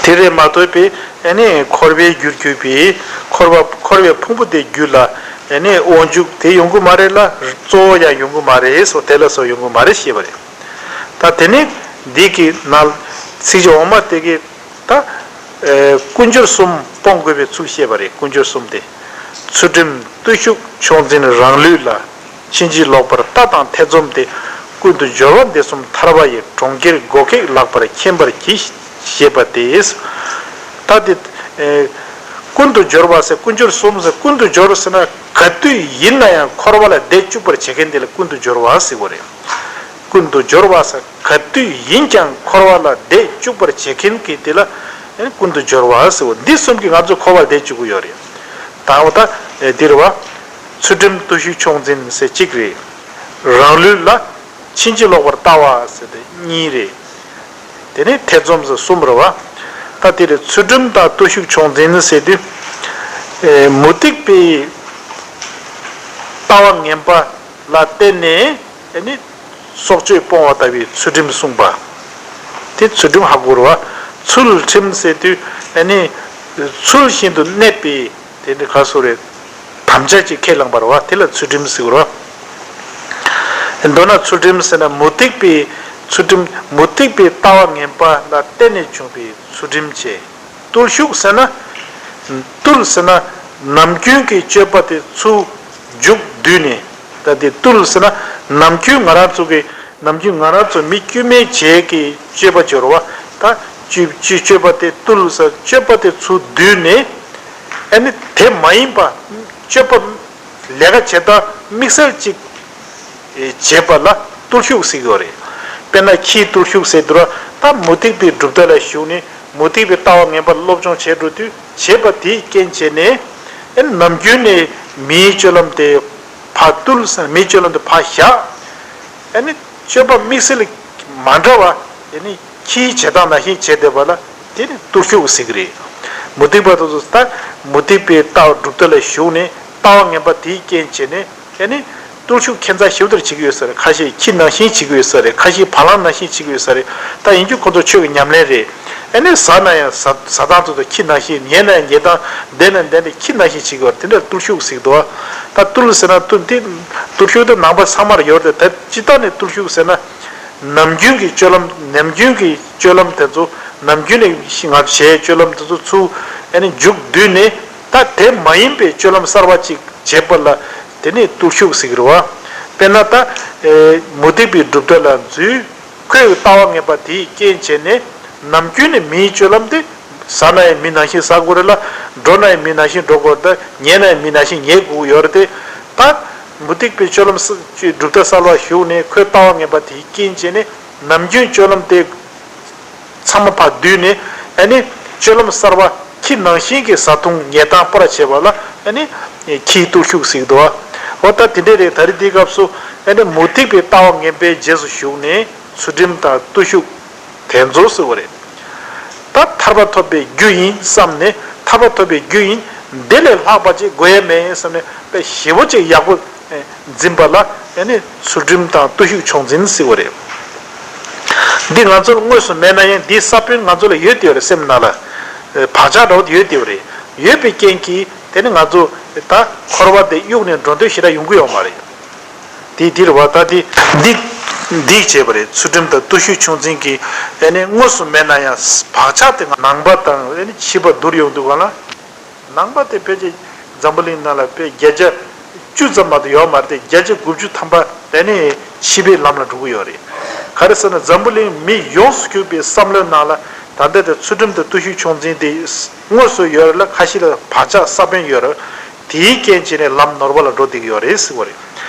དེ་རེད་མ་གཏོགས་པའི་ཨ་ནི་འཁོར་བའི་རྒྱུར་གྱུར་པའི་འཁོར་བ་འཁོར་བའི་ཕུང་པོ་དེ་རྒྱུད་ལ་ཨ་ནི་དབང་ཕྱུག་དེ་ཡོང་གི་མ་རེད་ལ། གཙོ་བོ་ཡང་ཡོང་གི་མ་རེད་སོ། དེ་ལ་སོགས་ཡོང་གི་མ་རེད་ཞེས་པ་རེད། ད་དེ་ནི་འདི་གི་ནང་ཚིགས་བཅད་འོག་མ་དེ་གི་ད་ཀུན་སྦྱོར་གསུམ་སྤོང་དགོས་པའི་ཚུལ་བཤད་པ་རེད། ཀུན་སྦྱོར་གསུམ་སྟེ། ཚུལ་ཁྲིམས་བརྟུལ་ཞུགས་ཕྱོགས་འཛིན་རང་ལུས་ལ། ཕྱིན་ཅི་ལོག་པར་ལྟ་དང་ཐེ་ཚོམ་སྟེ། ཀུན་ཏུ་སྦྱོར་བ་འདི་གསུམ་ཐར་པ་ཡི། གྲོང་ཁྱེར་སྒོ་ཁེགས་ལགས་པར་མཁྱེན་པར་གྱིས། ཞེས་པ་སྟེ། ད་དེ་ཀུན་ཏུ་སྦྱོར་བ་ཟེར་ཀུན་སྦྱོར་གསུམ་ཟེར་ཀུན་ཏུ་སྦྱོར་ཟེར་ན་ག་དུས་ཡིན་ན་ཡང་འཁོར་བ་ལ་བསྡད་བཅུག་པར་བྱེད་མཁན་དེ་ལ་ཀུན་ཏུ་སྦྱོར་བ་ཟེར་བ་རེད། ཀུན་ཏུ་སྦྱོར་བ་ཟེར་ག་དུས་ཡིན་ཀྱང་འཁོར་བ་ལ་བསྡད་བཅུག་པར་བྱེད་མཁན་གྱི་དེ་ལ་ཀུན་ཏུ་སྦྱོར་བ་ཟེར་བ། འདི་གསུམ་གྱིས་ང་ཚོ་འཁོར་བར་བསྡད་བཅུག་གི་ཡོད་རེད། དང་པོ་ད་འདིར་བ། ཚུལ་ཁྲིམས་བརྟུལ་ཞུགས་ཕྱོགས་འཛིན་ཟེར་གཅིག་རེད། རང་ལུས་ལ་ཕྱིན་ཅི་ལོག་པར་ལྟ་བ་ཟེར་དེ་གཉིས་རེད། དེ་ནས་ཐེ་ཚོམ་ཟེར་གསུམ་རེད་བ། ད་དེ་རེད། ཚུལ་ཁྲིམས་དང་བརྟུལ་ཞུགས་ཕྱོགས་འཛིན་ཟེར་དུས། མུ་སྟེགས་པའི་ལྟ་བ་ངན་པ་ལ་བརྟེན་ནས་ཨ་ནི་སྲོག་གཅོད་སྤོང་བ་ལྟ་བུའི་ཚུལ་ཁྲིམས་གསུངས་པ། དེ་ཚུལ་ཁྲིམས་ཧ་གོ་རེད་བ། ཚུལ་ཁྲིམས་ཟེར་དུས་ཨ་ནི་ཚུལ་བཞིན་དུ་གནས་པའི་དེ་འདྲ་ག་སོ་རེད། དམ་བཅའ་ཅིག་ཁས་བླངས་པ་རེད་བ། དེ་ལ་ཚུལ་ཁྲིམས་ཟེར་གི་རེད་བ། མདོར་ན་ཚུལ་ཁྲིམས་ཟེར་ན་མུ་སྟེགས་པའི་ཚུལ་ཁྲིམས། མུ་སྟེགས་པའི་ལྟ་བ་ངན་པ་ལ་བརྟེན་ནས་བྱུང་བའི་ཚུལ་ཁྲིམས་བཅས། བརྟུལ་ཞུགས་ཟེར་ན། བརྟུལ་ཟེར་ན་ནམ་རྒྱུན་གྱི་སྤྱོད་པ་དེ་ཚུར་མཇུག་བསྡུས་ནས། ད་དེ་བརྟུལ་ཟེར་ན་ནམ་རྒྱུན་ང་རང་ཚོ་གི་ནམ་རྒྱུན་ང་རང་ཚོ་མི་དཀྱུས་མའི་བྱེད་ཀྱི་སྤྱོད་པ་སྦྱོར་བ། ད་སྤྱོད་སྤྱོད་སྤྱོད་པ་དེ་བརྟུལ་ཟེར་སྤྱོད་པ་དེ་ཚུར་བསྡུས་ནས། ཨ་ནི་དེ་མ་ཡིན་པ་སྤྱོད་པ་ལས་ཀ་བྱེད་སྟངས་དམིགས་བསལ་ཅིག་བྱེད་པ་ལ་བརྟུལ་ཞུགས་ཟེར་གྱི་ཡོད་རེད། དཔེར་ན་ཁྱིའི་བརྟུལ་ཞུགས་ཟེར་དུས་ད་མུ་སྟེགས་པའི་གྲུབ་མཐའ་ལ་ཞུགས་ནས་མུ་སྟེགས་པའི་ལྟ་བ་ངན་པ་སློབ་སྦྱོང་བྱེད་འགྲོ་དུས་བྱེད་པ་དེའི་རྐྱེན་བྱས་ནས། ཨ་ནི་ནམ་རྒྱུན་ནས་མིའི་སྤྱོད་ལམ་དེ་ཕར་བརྟུལ་ཟེར་མིའི་སྤྱོད་ལམ་དེ་ཕར་བཞག་ཨ་ནི་སྤྱོད་པ་དམིགས་བསལ་མ་འདྲ་བ་ཨ་ནི་ཁྱིའི་བྱེད་སྟངས་ནང་བཞིན་བྱེད་བསྡད་པ་ལ་དེ་ནི་བརྟུལ་ཞུགས་ཟེར་གྱི་རེད། མུ་སྟེགས་པ་དེ་ཚོ་ད་མུ་སྟེགས་པའི་ལྟ་བ་གྲུབ་མཐའ་ལ་ཞུགས་ནས་ལྟ་བ་ངན་པ་དེའི་རྐྱེན་བྱས་ནས་ཨ་ནི་བརྟུལ་ཞུགས་ཁྱད་མཚར་ཞེ་པོ་ཅིག་བྱེད་ཀྱི་ཡོད་ས་རེད། ཁ་ཤས་ཁྱི་ནང་བཞིན་བྱེད་ཀྱི་ཡོད་ས་རེད། ཁ་ཤས་བ་ལང་ནང་བཞིན་བྱེད་ཀྱི་ཡོད་ས་རེད། ད་ཡིན་རྒྱུ་ཁོ་ཚོ་ཆོས་ཀྱི་ཉམས་ལེན་རེད། ཨ་ནི་ཟ་ན་ཡང་ཟ་ཟ་སྟངས་དེ་ཚོ་ཁྱི་ནང་བཞིན། ཉལ་ན་ཡང་ཉལ་སྟངས། བསྡད་ན་བསྡད་ནས་ཁྱི་ནང་བཞིན་བྱེད་ཀྱི་ཡོད་རེད། དེ་འདྲ་བརྟུལ་ཞུགས་ཟེར་གྱི་འདུག་ད་བརྟུལ་ཟེར་ན་བརྟུལ་དེ་བརྟུལ་ཞུགས་དེ་ནང་པ་ཚང་མར་ཡོད་རེད། ད་སྤྱིར་བཏང་ནས་བརྟུལ་ཞུགས་ཟེར་ན། ནམ་རྒྱུན་གྱི་སྤྱོད་ལམ། ནམ་རྒྱུན་གྱི་སྤྱོད་ལམ་དེ་ཚོ། ནམ་རྒྱུན་ནས་ང་བྱས་སྤྱོད་ལམ་དེ་ཚོ་ཚུར་ཨ་ནི་མཇུག་བསྡུས་ནས་ད་དེ་མ་ཡིན་པའི་སྤྱོད་ལམ་གསར་བ་ཅིག་བྱེད་པ་ལ་དེ་ནི་བརྟུལ་ཞུགས་ཟེར་གྱི་རེད་བ། དཔེར་ན་ད་མུ་སྟེགས་པའི་གྲུབ་མཐའ་ལ་འཛུལ། ཁོའི་ལྟ་བ་ངན་པ་དེའི་རྐྱེན་བྱས་ནས་ནམ་རྒྱུན་ནས་མིའི་སྤྱོད་ལམ་དེ། ཟ་ན་ཡང་མི་ནང་བཞིན་ཟ་དགོས་རེད་ལ། འགྲོ་ན་ཡང་མི་ནང་བཞིན་འགྲོ་དགོས་རེད། ད་ཉལ་ན་ཡང་མི་ནང་བཞིན་ཉལ་དགོས་ཀྱི་ཡོད་རེད་དེ། ད་མུ་སྟེགས་པའི་སྤྱོད་ལམ་གྲུབ་མཐའ་གསར་བ་ཞུགས་ནས་ཁོའི་ལྟ་བ་ངན་པ་དེའི་རྐྱེན་བྱས་ནས་ནམ་རྒྱུན་སྤྱོད་ལམ་དེ་ཚང་མ་ཕར་བསྡུས་ནས་ཨ་ནི་སྤྱོད་ལམ་གསར་བ་ཁྱི་ནང་བཞིན་གྱི་བཟའ་བཏུང་ཉལ་སྟངས་སྤོ་ར་བྱེད་པ་ལ་ཨ་ནི་ཁྱིའི་བརྟུལ་ཞུགས་ཟེར་གྱི་འདུག་བ། འོ་ད་དེ་འདྲས་རེད། ད་རེས་འདིའི་སྐབས་སུ་ཨ་ནི་མུ་སྟེགས་པའི་ལྟ་བ་ངན་པའི་རྗེས་སུ་ཞུགས་ནས་ཚུལ་ཁྲིམས་དང་བརྟུལ་ཞུགས་དེ་ཚོ་ཟེར་བ་རེད། ད་ཐར་པ་ཐོབ་པའི་རྒྱུ་ཡིན་བསམ་ནས་ཐར་པ་ཐོབ་པའི་རྒྱུ་ཡིན། འདི་ལས་ལྷག་པ་ཅིག་དགོས་ཡ་མེད་བསམ་ནས་དཔེ་ཞེ་པོ་ཅིག་ཡག་པོ་འཛིན་པ་ལ་ཨ་ནི་ཚུལ་ཁྲིམས་དང་བརྟུལ་ཞུགས་ཕྱོགས་འཛིན་ཟེར་བ་རེད། འདི་ང་ཚོར་དངོས་སུ་མེད་ན་ཡང་འདིའི་ས་བོན་ང་ཚོ་ལ་ཡོད་དེ་བ་རེད། སེམས་ནང་ལ་བག་ཆགས་འདྲ་བོ་དེ་ཡོད་དེ་བ་རེད། ཡོད་པའི་རྐྱེན་གྱིས་དེ་ནི་ང་ཚོ་ད་འཁོར་བ་འདི་གཡུགས་ནས་འགྲོ་འདོད་ཞེ་དྲག་ཡོང་གི་ཡོད་མ་རེད། དེ་འདིར་བ་ད་དེ་འདི་འདི་བྱས་པ་རེད། ཚུལ་ཁྲིམས་དང་བརྟུལ་ཞུགས་ཕྱོགས་འཛིན་གྱི་ཨ་ནི་དངོས་སུ་མེད་ན་ཡང་བག་ཆགས་དེ་ནང་པ་དང་ཨ་ནི་ཕྱི་པ་བསྡུར་ཡོང་དུས་གང་ལ། ནང་པ་དེ་ཕལ་ཆེར་འཛམ་བུ་གླིང་ནང་ལ་དཔེ་བརྒྱ་ཆ་བཅུ་ཙམ་མ་གཏོགས་ཡོད་མ་རེད་དེ། བརྒྱ་ཆ་དགུ་བཅུ་ཐམ་པ་དེ་ནི་ཕྱི་པའི་ལམ་ལ་འགྲོ་གི་ཡོད་རེད། ག་རེ་ཟེར་ན་འཛམ་བུ་གླིང་མི་ཡོངས་སུ་གྱུར་པའི་བསམ་བློའི་ནང་ལ་ད་ལྟ་དེ་ཚུལ་ཁྲིམས་དང་བརྟུལ་ཞུགས་ཕྱོགས་འཛིན་དེ་དངོས་སུ་ཡོད་རེད་ལ། ཁ་ཤས་ལ་བག་ཆགས་ས་བོན་ཡོད་རེད། དེའི་རྐྱེན་བྱས་ནས་ལམ་ནོར་བ་ལ་འགྲོ་བསྡད་ཀྱི་ཡོད་རེད་ཟེར་བ་རེད།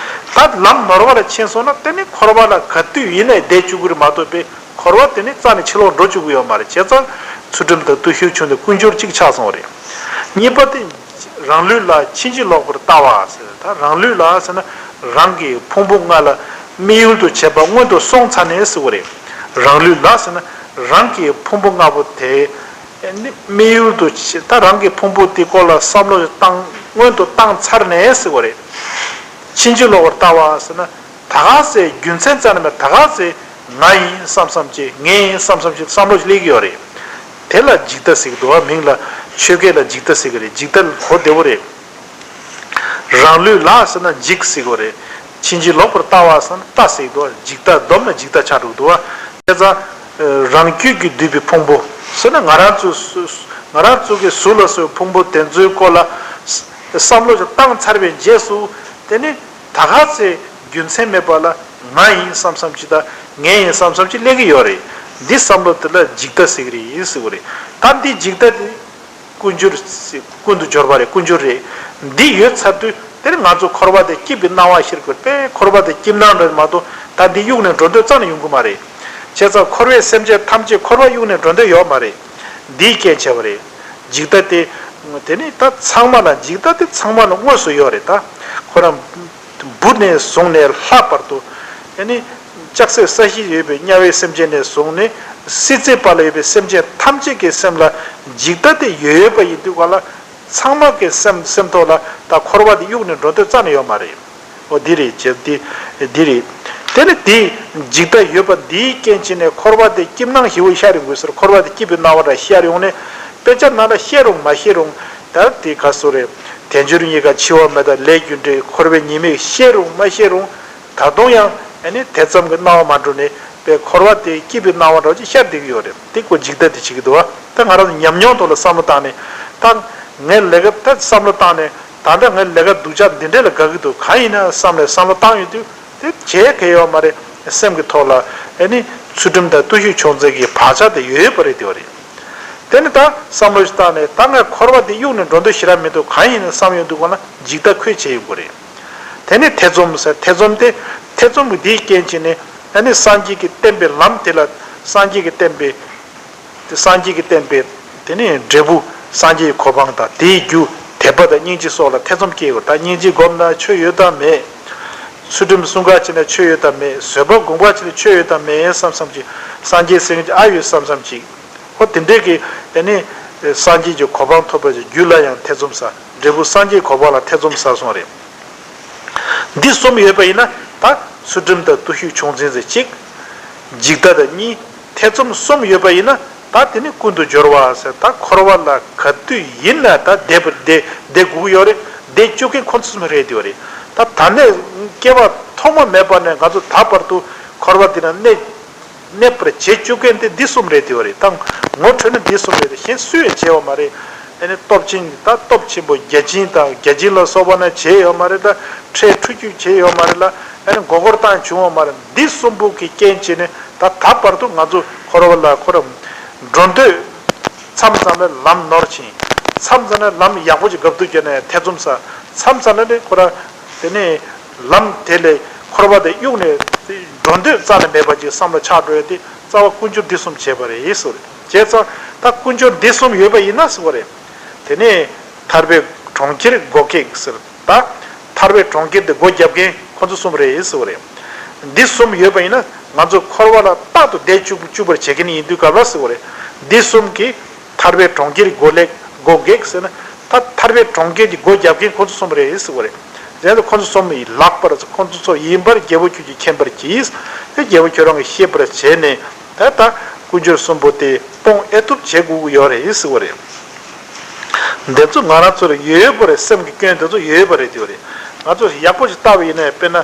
ད་ལམ་ནོར་བ་ལ་ཕྱིན་སོང་ན་དེ་ནི་འཁོར་བ་ལ་ག་དུས་ཡིན་ནའི་བསྡད་བཅུག་གི་རེད་མ་གཏོགས་པའི་འཁོར་བ་དེ་ནི་རྩ་ནས་ཕྱིར་ལོག་འགྲོ་བཅུག་གི་ཡོད་མ་རེད། བྱས་ཙང་ཚུལ་ཁྲིམས་དང་བརྟུལ་ཞུགས་ཕྱོགས་འཛིན་ཀུན་སྦྱོར་གཅིག་ཆགས་སོང་བ་རེད། གཉིས་པ་དེ་ རང་ལུས་ལ་ཕྱིན་ཅི་ལོག་པར་ལྟ་བ་ཟེར། ད་རང་ལུས་ལ་ཟེར་ན་རང་གི་ཕུང་པོ་ལྔ་ལ་དམིགས་ཡུལ་དུ་བྱེད་པ་སྔོན་དུ་སོང་ཚར་ནས་ཟེར་བ་རེད། རང་ལུས་ལ་ཟེར་ན་རང་གི་ཕུང་པོ་ལྔ་པོ་དེ་དམིགས་ཡུལ་དུ་བྱེད། ད་རང་གི་ཕུང་པོ་དེ་སྐོར་ལ་བསམ་བློ་བཏང་སྔོན་དུ་བཏང་ཚར་ནས་ཟེར་བ་རེད། ཕྱིན་ཅི་ལོག་པར་ལྟ་བ་ཟེར་ན། ད་ག་ཚོད་རྒྱུ་མཚན་རྩ་ནས་མེད། ད་ག་ཚོད་ང་ཡིན་བསམ་བསམ་བྱེད། ངའི་ཡིན་བསམ་བསམ་བྱེད། བསམ་བློ་ཞིག་སླེབས་ཀྱི་ཡོད་རེད། དེ་ལ་འཇིག་ལྟ་ཟེར་གྱི་འདུག་བ། མིང་ལ་ཆོས་སྐད་ལ་འཇིག་ལྟ་ཟེར་གྱི་རེད། འཇིག་ལྟ་གོ་བདེ་བོ་རེད། རང་ལུས་ལ་ཟེར་ན་འཇིག་ཟེར་གྱི་རེད། ཕྱིན་ཅི་ལོག་པར་ལྟ་བ་ཟེར་ན་ལྟ་ཟེར་གྱི་འདུག་བ། འཇིག་ལྟ་བསྡོམས་ན་འཇིག་ལྟ་ཆགས་འགྲོ་གི་འདུག་བ། བྱས་ཙང་རང་རྒྱུད་ཀྱིས་བསྡུས་པའི་ཕུང་པོ་ཟེར་ན་ང་རང་ཚོ་ང་རང་ཚོ་གི་གཟུགས་ལ་སོགས་ཕུང་པོ་དེ་ཚོའི་སྐོར་ལ་བསམ་བློ་ཞིག་བཏང་ཚར་བའི་རྗེས་སུ། དེ་ནི། ད་ག་ཚོད་རྒྱུ་མཚན་མེད་པ་ལ་ང་ཡིན་བསམ་བསམ་ཅིག་དང་ངའི་ཡིན་བསམ་བསམ་ཅིག་སླེབས་ཀྱི་ཡོད་རེད། འདི་བསམ་བློ་དེ་ལ་འཇིག་ལྟ་ཟེར་གྱི་རེད་ཟེར་བ་རེད། ད་འདི་འཇིག་ལྟ་དེ་ཀུན་སྦྱོར་ཟེར། ཀུན་ཏུ་སྦྱོར་བ་རེད། ཀུན་སྦྱོར་རེད། འདི་ཡོད་ཚར་དུས་དེར་ང་ཚོ་འཁོར་བ་དེ་སྐྱིད་པའི་སྣང་བ་ཤར་དགོས་པས། འཁོར་བ་དེ་སྐྱིད་སྣང་རེད་མ་གཏོགས་ད་འདི་གཡུག་ནས་འགྲོ་འདོད་རྩ་ནས་ཡོང་གི་མ་རེད། བྱས་ཙང་འཁོར་བའི་སེམས་ཅན་ཐམས་ཅད་འཁོར་བ་གཡུག་ནས་འགྲོ་འདོད་ཡོད་མ་རེད། འདིའི་རྐྱེན་བྱས་པ་རེད། འཇིག་ལྟ་དེ། དེ་ནི་ད་ཚང་མ་ལ་འཇིག་ལྟ་དེ་ཚང་མ་ལ་དངོས་སུ་ཡོད་རེད་ད། ཁོ་རང་། བུ་ནས་བཟུང་ནས་ལྷ་བར་དུ། ཨ་ནི། ལྕགས་སྲེག་ས་གཞི་ཡོད་པའི་དམྱལ་བའི་སེམས་ཅན་ནས་བཟུང་ནས་སྲིད་རྩེ་བར་ལ་ཡོད་པའི་སེམས་ཅན་ཐམས་ཅད་ཀྱི་སེམས་ལ་འཇིག་ལྟ་དེ་ཡོད་ཡོད་པ་ཡིན་དུས་ག་ལ། ཚང་མ་གི་སེམས་སེམས་ཐོག་ལ་ད་འཁོར་བ་དེ་གཡུག་ནས་འགྲོ་འདོད་རྩ་ནས་ཡོད་མ་རེད། འོ་འདི་རེད་ཅེས་འདི་འདི་རེད། དེ་ནི་དེ་འཇིག་ལྟ་ཡོད་པ་འདིའི་རྐྱེན་བྱས་ནས་འཁོར་བ་དེ་སྐྱིད་སྣང་ཞེ་པོ་ཤར་ཡོང་དགོས་ཟེར། འཁོར་བ་དེ་སྐྱིད་པའི་སྣང་བ་འདྲ་ཤར་ཡོང་ནས་དཔེ་ཆ་ནང་ལ་བཤད་རུང་མ་བཤད་རུང་། ད་དེ་ག་སོ་རེད། དལ་འབྱོར་རྙེད་དཀའ་འཆི་བ་མེད་དང་ལས་རྒྱུ་འབྲས་འཁོར་བའི་ཉེས་དམིགས་བཤད་རུང་མ་བཤད་རུང་། ད་དུང་ཡང་ཨ་ནི་དེ་ཙམ་གྱི་སྣང་བ་མ་འགྲོ་ནས་པའི་འཁོར་བ་དེ་སྐྱིད་པའི་སྣང་བ་འདྲ་ཅིག་ཤར་བསྡད་ཀྱི་ཡོད་རེད། དེ་ཀོ་འཇིག་ལྟ་དེ་བྱེད་ཀྱི་འདུག་བ། ད་ང་རང་ཚོ་ཉམས་མྱོང་ཐོག་ལ་བསམ་བློ་བཏང་ནས་ད་ངས་ལས་ཀ་ད་བསམ་བློ་བཏང་ནས། ད་ལྟ་ངའི་ལས་ཀ་སྡུག་ཅག་འདི་འདྲ་ལ་དགའ་གི་འདུག་གང་ཡིན་ན་བསམ་ནས་བསམ་བློ་བཏང་ཡོང་དུས་དེ་བྱེད་མཁན་ཡོད་མ་རེད། སེམས་ཀྱི་ཐོག་ལ་ཨ་ནི་ཚུལ་ཁྲིམས་དང་བརྟུལ་ཞུགས་ཆུང་འཛིན་གྱི་བག་ཆགས་དེ་ཡོད་ཡོད་པ་རེད། དེ་བ་རེད། དེ་ནི་ད་བསམ་བློ་ཞིག་བཏང་ནས་ད་ངས་འཁོར་བ་འདི་གཡུག་ནས་འགྲོ་འདོད་ཞེ་དྲག་མི་འདུག་གང་ཡིན་ན་བསམ་ཡོང་དུས་གོ་ན་འཇིག་ལྟ་ཁོས་བྱེད་ཡོང་གི་རེད། དེ་ནི་ཐེ་ཚོམ་ཟེར། ཐེ་ཚོམ་དེ་ཐེ་ཚོམ་གྱི་འདིའི་རྐྱེན་བྱས་ནས་ཨ་ནི་སངས་རྒྱས་ཀྱི་བསྟན་པའི་ལམ་དེ་ལ་སངས་རྒྱས་ཀྱི་བསྟན་པའི། དེ་སངས་རྒྱས་ཀྱི་བསྟན་པའི་དེ་ནི་འབྲས་བུ་སངས་རྒྱས་ཀྱི་གོ་འཕང་དང་དེའི་རྒྱུ་དད་པ་དང་སྙིང་རྗེ་སོགས་ལ་ཐེ་ཚོམ་སྐྱེ་ཡོད། ད་སྙིང་རྗེ་སྒོམ་ན་ཆོས་ཡོད་དམ་མེད། ཚུལ་ཁྲིམས་སྲུང་ག་བྱས་ན་ཆོས་ཡོད་དམ་མེད། བཟོད་པ་སྒོམ་ག་བྱས་ན་ཆོས་ཡོད་དམ་མེད་བསམ་བསམ་ཅིག་སངས་རྒྱས་སེང་གེ་ཨ་ཡོད་བསམ་བསམ་ཅིག་ཧོ་དེ་འདྲས་ཀྱི་དེ་ནི་སངས་རྒྱས་ཀྱི་གོ་འཕང་ཐོབ་པའི་རྒྱུ་ལ་ཡང་ཐེ་ཚོམ་ཟ། འབྲས་བུ་སངས་རྒྱས་གོ་འཕང་ལ་ཐེ་ཚོམ་ཟ་སོང་རེད། འདི་གསུམ་ཡོད་པ་ཡིན་ན་ད་ཚུལ་ཁྲིམས་དང་བརྟུལ་ཞུགས་ཆུང་འཛིན་ཟེར་གཅིག་འཇིག་ལྟ་དང་གཉིས། ཐེ་ཚོམ་གསུམ་ཡོད་པ་ཡིན་ན་ད་དེ་ནི་ཀུན་ཏུ་སྦྱོར་བ་ཟེར། ད་འཁོར་བ་ལ་ག་དུས་ཡིན་ན་ད་བསྡད་པར་བསྡད་བསྡད་དགོས་ཀྱི་ཡོད་རེད། བསྡད་བཅུག་མཁན་ཁོ་ཚོ་གསུམ་རེད། དེ་བ་རེད། ད་ད་ནས་སྐྱེ་བ་ཐོག་མ་མེད་པ་ནས་ང་ཚོ་ད་བར་དུ་འཁོར་བ་འདི་ན་གནས། གནས་པར་བྱེད་བཅུག་མཁན་དེ་འདི་གསུམ་རེད། དེ་བ་རེད། ད་ངོ་འཕྲོད་ན་འདི་གསུམ་རེད། གཞན་སུས་ཡང་བྱས་ཡོད་མ་རེད། ཨ་ནི་སྟོབས་ཆེན་ད་སྟོབས་ཆེན་པོ་བརྒྱ་བྱིན་དང་བརྒྱ་བྱིན་ལ་སོགས་པ་ན་བྱས་ཡོད་མ་རེད་ལ། ཁྲལ་འཁྲུ་སྐྱོད་བྱས་ཡོད་མ་རེད་ལ། ཨ་ནི་མགོ་སྐོར་བཏང་བྱུང་ཡོད་མ་རེད། འདི་གསུམ་པོ་གི་རྐྱེན་བྱས་ནས་ད་ད་བར་དུ་ང་ཚོ་འཁོར་བ་ལ་ཁོ་རང་འགྲོ་འདོད། མཚམས་མཚམས་ལ་ལམ་ནོར་ཕྱིན། མཚམས་མཚམས་ལ་ལམ་ཡག་པོ་ཅིག་འགབ་ཐུབ་རྒྱུ་ན་ཐེ་ཚོམ་ཟ། མཚམས་མཚམས་ལ་ནི་ཁོ་རང་དེ་ནས་ལམ་དེ་ལས་འཁོར་བ་དེ་གཡུག་ནས་འགྲོ་འདོད་རྩ་ནས་མེད་པ་ཅིག་བསམ་བློ་ཆགས་འགྲོ་ཡ་དེ་རྩ་བ་ཀུན་སྦྱོར་འདི་གསུམ་བྱས་པ་རེད་ཟེར་བ་རེད། བྱས་ཙང་ད་ཀུན་སྦྱོར་འདི་གསུམ་ཡོད་པ་ཡིན་ན་ཟེར་བ་རེད། དེ་ནས་ཐར་པའི་གྲོང་ཁྱེར་སྒོ་ཁེགས་ཟེར། ད་ཐར་པའི་གྲོང་ཁྱེར་དེ་སྒོ་རྒྱབ་མཁན་ཁོ་ཚོ་གསུམ་རེད་ཟེར་བ་རེད། འདི་གསུམ་ཡོད་པ་ཡིན་ན་ང་ཚོ་འཁོར་བ་ལ་རྟག་ཏུ་བསྡད་བཅུག་བཅུག་པར་བྱེད་མཁན་ཡིན་དུས་སྐབས་ལ་ཟེར་བ་རེད། འདི་གསུམ་གྱིས་ཐར་པའི་གྲོང་ཁྱེར་སྒོ་ལེགས་སྒོ་གེགས་ཟེར་ན། ད་ཐར་པའི་གྲོང་ཁྱེར་གྱི་སྒོ་རྒྱབ་མཁན་ཁོ་ཚོ་གསུམ་རེད་ཟེར་བ་རེད། དེ་ཚོ་ཁོ་ཚོ་གསུམ་ཡི་ལགས་པར་ཁོ་ཚོ་ཚོ་ཡིན་པར་རྒྱལ་པོ་ཁྱོད་ཀྱིས་མཁྱེན་པར་གྱིས། དེ་རྒྱལ་པོ་ཁྱོད་རང་གིས་ཤེས་པར་བྱས་ནས་ད་ད་ཀུན་སྦྱོར་གསུམ་པོ་དེ་སྤོང་ཨེ་ཐུབ་བྱེད་དགོས་ཀྱི་ཡོད་རེད་ཟེར་བ་རེད། འདི་ཚོ་ང་རང་ཚོར་ཡོད་པ་རེད། སེམས་ཀྱི་སྐྱོན་དེ་ཚོ་ཡོད་པ་རེད། དེ་བ་རེད། ང་ཚོ་ཡག་པོ་ཞིག་བལྟ་བ་ཡིན་ན་དཔེར་ན།